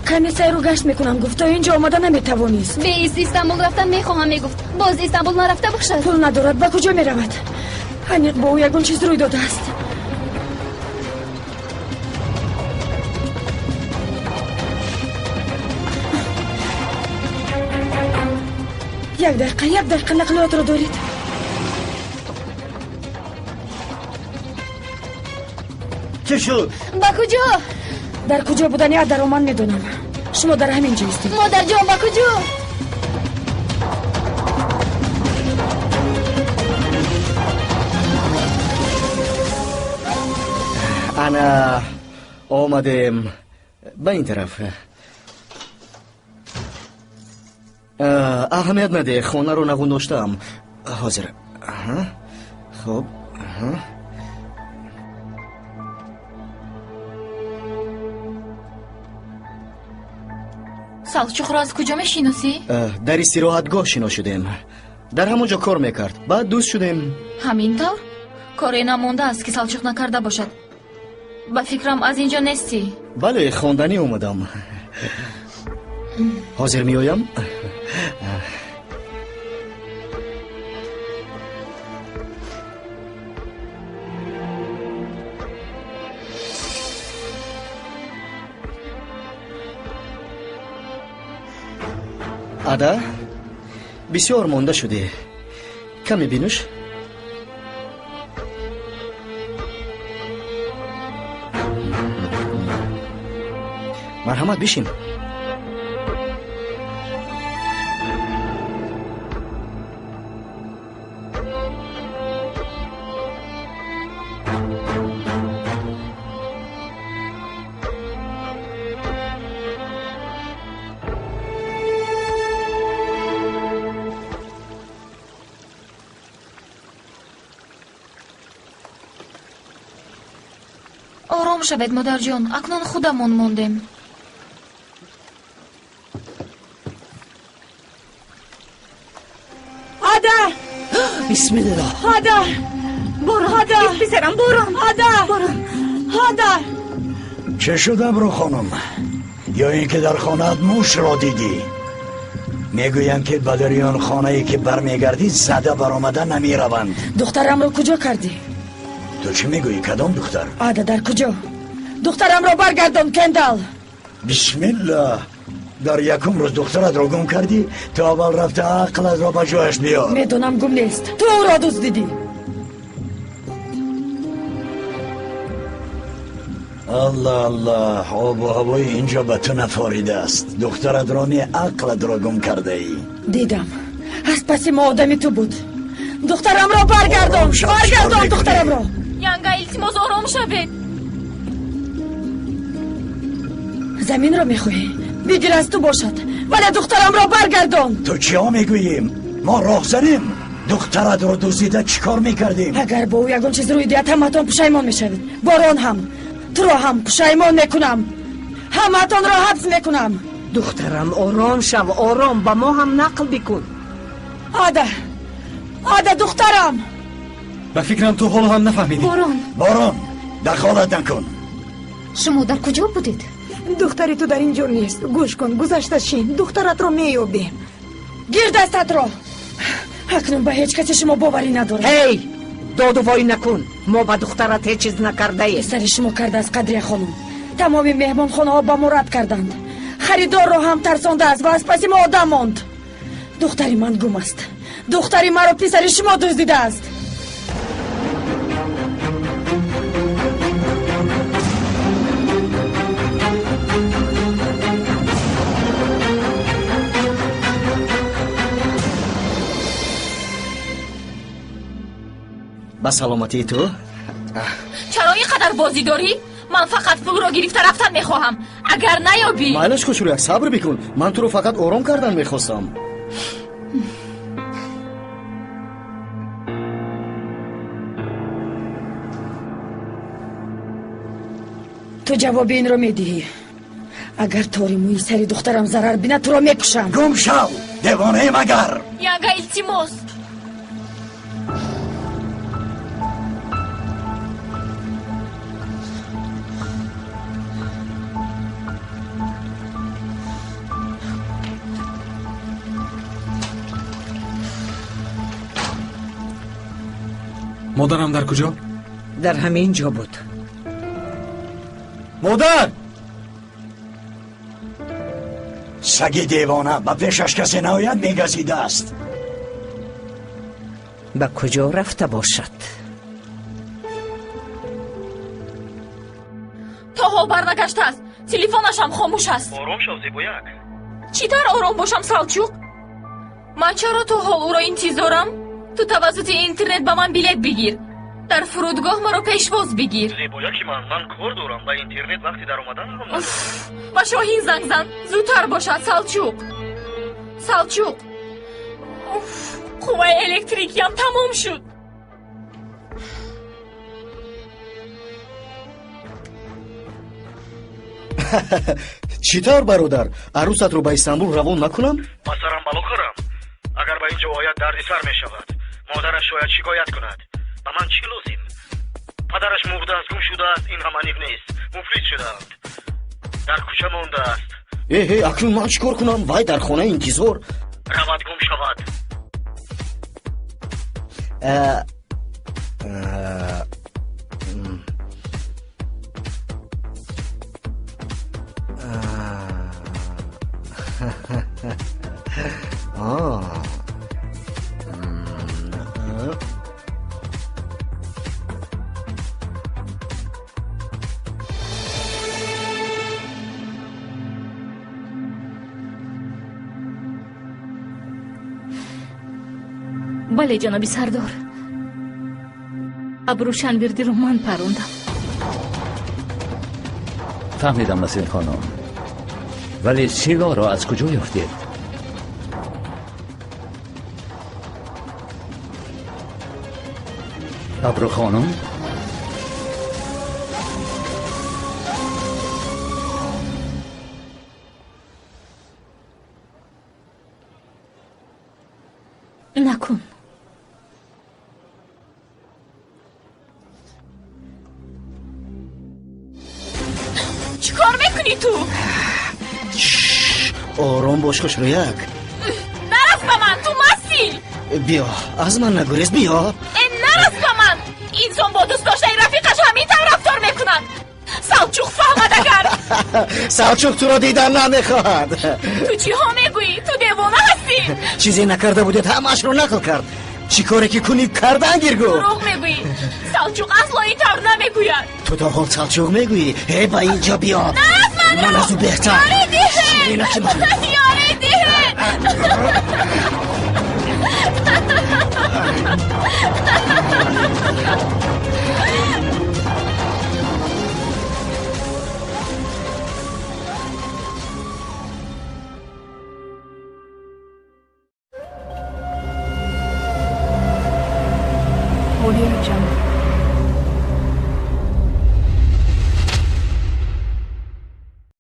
Каме сайру гашт мекунам, гуфт, то инҷо омада наметавонист. Беист Истанбул рафтан мехоҳам, мегуфт. Боз Истанбул нарафта бошад. Пул надорад, ба куҷо меравад? Аниқ бо ӯ ягон чиз рӯй додааст. Як дақиқа, як дақиқа нақлиётро доред. Чӣ шуд? Ба куҷо? Дар куҷо будани адаро ман медонам. Шумо дар ҳамин ҷо истед. Модарҷон, ба куҷо? Ана омадем ба ин тараф. Аҳамият надеҳ, хонаро нағундоштаам. Ҳозир. Хуб. Салчуқро аз куҷо мешиносӣ? Дар истироҳатгоҳ шинос шудем. Дар ҳамон ҷо кор мекард. Баъд дӯст шудем. Ҳамин тавр? Коре намондааст ки Салчуқ накарда бошад. Ба фикрам, аз инҷо нестӣ. Бале, хонданӣ омадам. Ҳозир меоям. Ада, бисёр монда шудӣ. Каме бинӯш. Марҳамат, бишин. Ором шавед, модарҷон, акнун худамон мондем. Ада! Бисмиллоҳ. Ада! Борон! Ада! Писарам, борон! Ада! Борон! Ада! Чӣ шуд, Абру хонум? Ё ин ки дар хонаат мушро дидӣ? Мегӯянд ки ба дари он хонае ки бармегардӣ зада баромада намераванд. Духтарамро куҷо кардӣ? Ту чӣ мегӯӣ? Кадом духтар? Ада дар куҷо? Духтарамро баргардон, Кендал! Бисмиллаҳ! Дар якум рӯз духтаратро гум кардӣ? Ту аввал рафта ақлатро ба ҷояш биёр. Медонам, гум нест. Ту ӯро дуздидӣ. Аллоҳ, аллоҳ, обу ҳавои инҷо ба ту нафоридааст. Духтаратро не, ақлатро гум кардаӣ. Дидам. Аз паси мо одами ту буд. Духтарамро баргардон, баргардон духтарамро. Янга, илтимос, ором шавед. Заминро мехоҳӣ? Бигир, аз ту бошад, вале духтарамро баргардон. Ту чиҳо мегӯӣ? Мо роҳзанем. Духтаратро дуздида чӣ кор мекардем? Агар бо ӯ ягон чиз рӯй диҳад, ҳамаатон пушаймон мешавед. Борон ҳам, туро ҳам пушаймон мекунам. Ҳамаатонро ҳабс мекунам. Духтарам, ором шав, ором, ба мо ҳам нақл бикун. Ада, Ада, духтарам. Ба фикрам ту ҳоло ҳам нафаҳмидӣ. Борон, Борон, дахолат накун. Шумо дар куҷо будед? Духтари ту дар ин ҷо нест. Гӯш кун, гузашта шин, духтаратро меёбем. Гир дастатро. Акнун ба ҳеҷ касе шумо боварӣ надорам. Ҳей, доду вой накун. Мо ба духтарат ҳеҷ чиз накардаем. Писари шумо кардааст, Қадрия хонум. Тамоми меҳмонхонаҳо ба мо рад карданд. Харидорро ҳам тарсондааст ва аз паси мо одам монд. Духтари ман гум аст. Духтари маро писари шумо дуздидааст. Ба саломатии ту. Чаро ин қадар бозӣ дорӣ? Ман фақат пулро гирифта рафтан мехоҳам. Агар наёбӣ. Майлаш, хушрӯяк, сабр бикун. Ман туро фақат ором кардан мехостам. Ту ҷавоби инро медиҳӣ. Агар тори мӯи сари духтарам зарар бинад, туро мекушам. Гум шав, девонаем агар. Янга, илтимос. Модарам дар куҷо? Дар ҳамин ҷо буд. Модар! Саги девона ба пешаш касе наояд, мегазидааст. Ба куҷо рафта бошад? То ҳол барнагаштааст. Телефонашам хомӯш аст. Ором шав, Зебояк. Чӣ тавр ором бошам, Салчуқ? Ман чаро то ҳол ӯро интизорам? Ту тавассути интернет ба ман билет бигир. Дар фурудгоҳ маро пешвоз бигир. Зебояки ман, ман кор дорам, ба интернет вақти даромадан ҳам надорам. Ба Шоҳин занг зан, зудтар бошад, Салчуқ. Салчуқ. Қувваи электрикиям тамом шуд. Чӣ тавр, бародар? Арӯсатро ба Истанбул равон накунам? Ба сарам бало хӯрам. Агар ба ин ҷо ояд, дарди сар мешавад. Модараш шояд шикоят кунад. Ба ман чӣ лозим? Падараш мурдааст, гум шудааст, ин ҳам аниқ нест. Муфлис шудаанд. Дар кӯча мондааст. Э, э, акнун ман чӣ кор кунам? Вай дар хона интизор. Равад, гум шавад. Бале, ҷаноби сардор, Абру Шанвирдиро ман парондам. Фаҳмидам, Насрин хонум, вале силоҳро аз куҷо ёфтед? Абру хонум? Накун. Чӣ кор мекунӣ ту? Ором бош, хушрӯяк. Нарас ба ман, ту мастӣ. Биё, аз ман нагурез, биё. Э, нарас ба ман. Инсон бо дӯст доштаи рафиқаш ҳамин тавр рафтор мекунад. Салчуқ фаҳмад агар. Салчуқ туро дидан намехоҳад. Ту чиҳо мегӯӣ? Ту девона ҳастӣ. Чизе накарда будед, ҳамаашро нақл кард. Чӣ коре ки кунӣ, кардан гиргӯ. Дурӯғ мегӯӣ. Салчуқ асло ин тавр намегӯяд. Ту то ҳол Салчуқ мегӯӣ? Э, ба ин ҷо биё. Нарас манро. Ман аз ӯ беҳтар. Ёрӣ диҳед. Ширинаки ман. Ёрӣ диҳед. Ҷамол.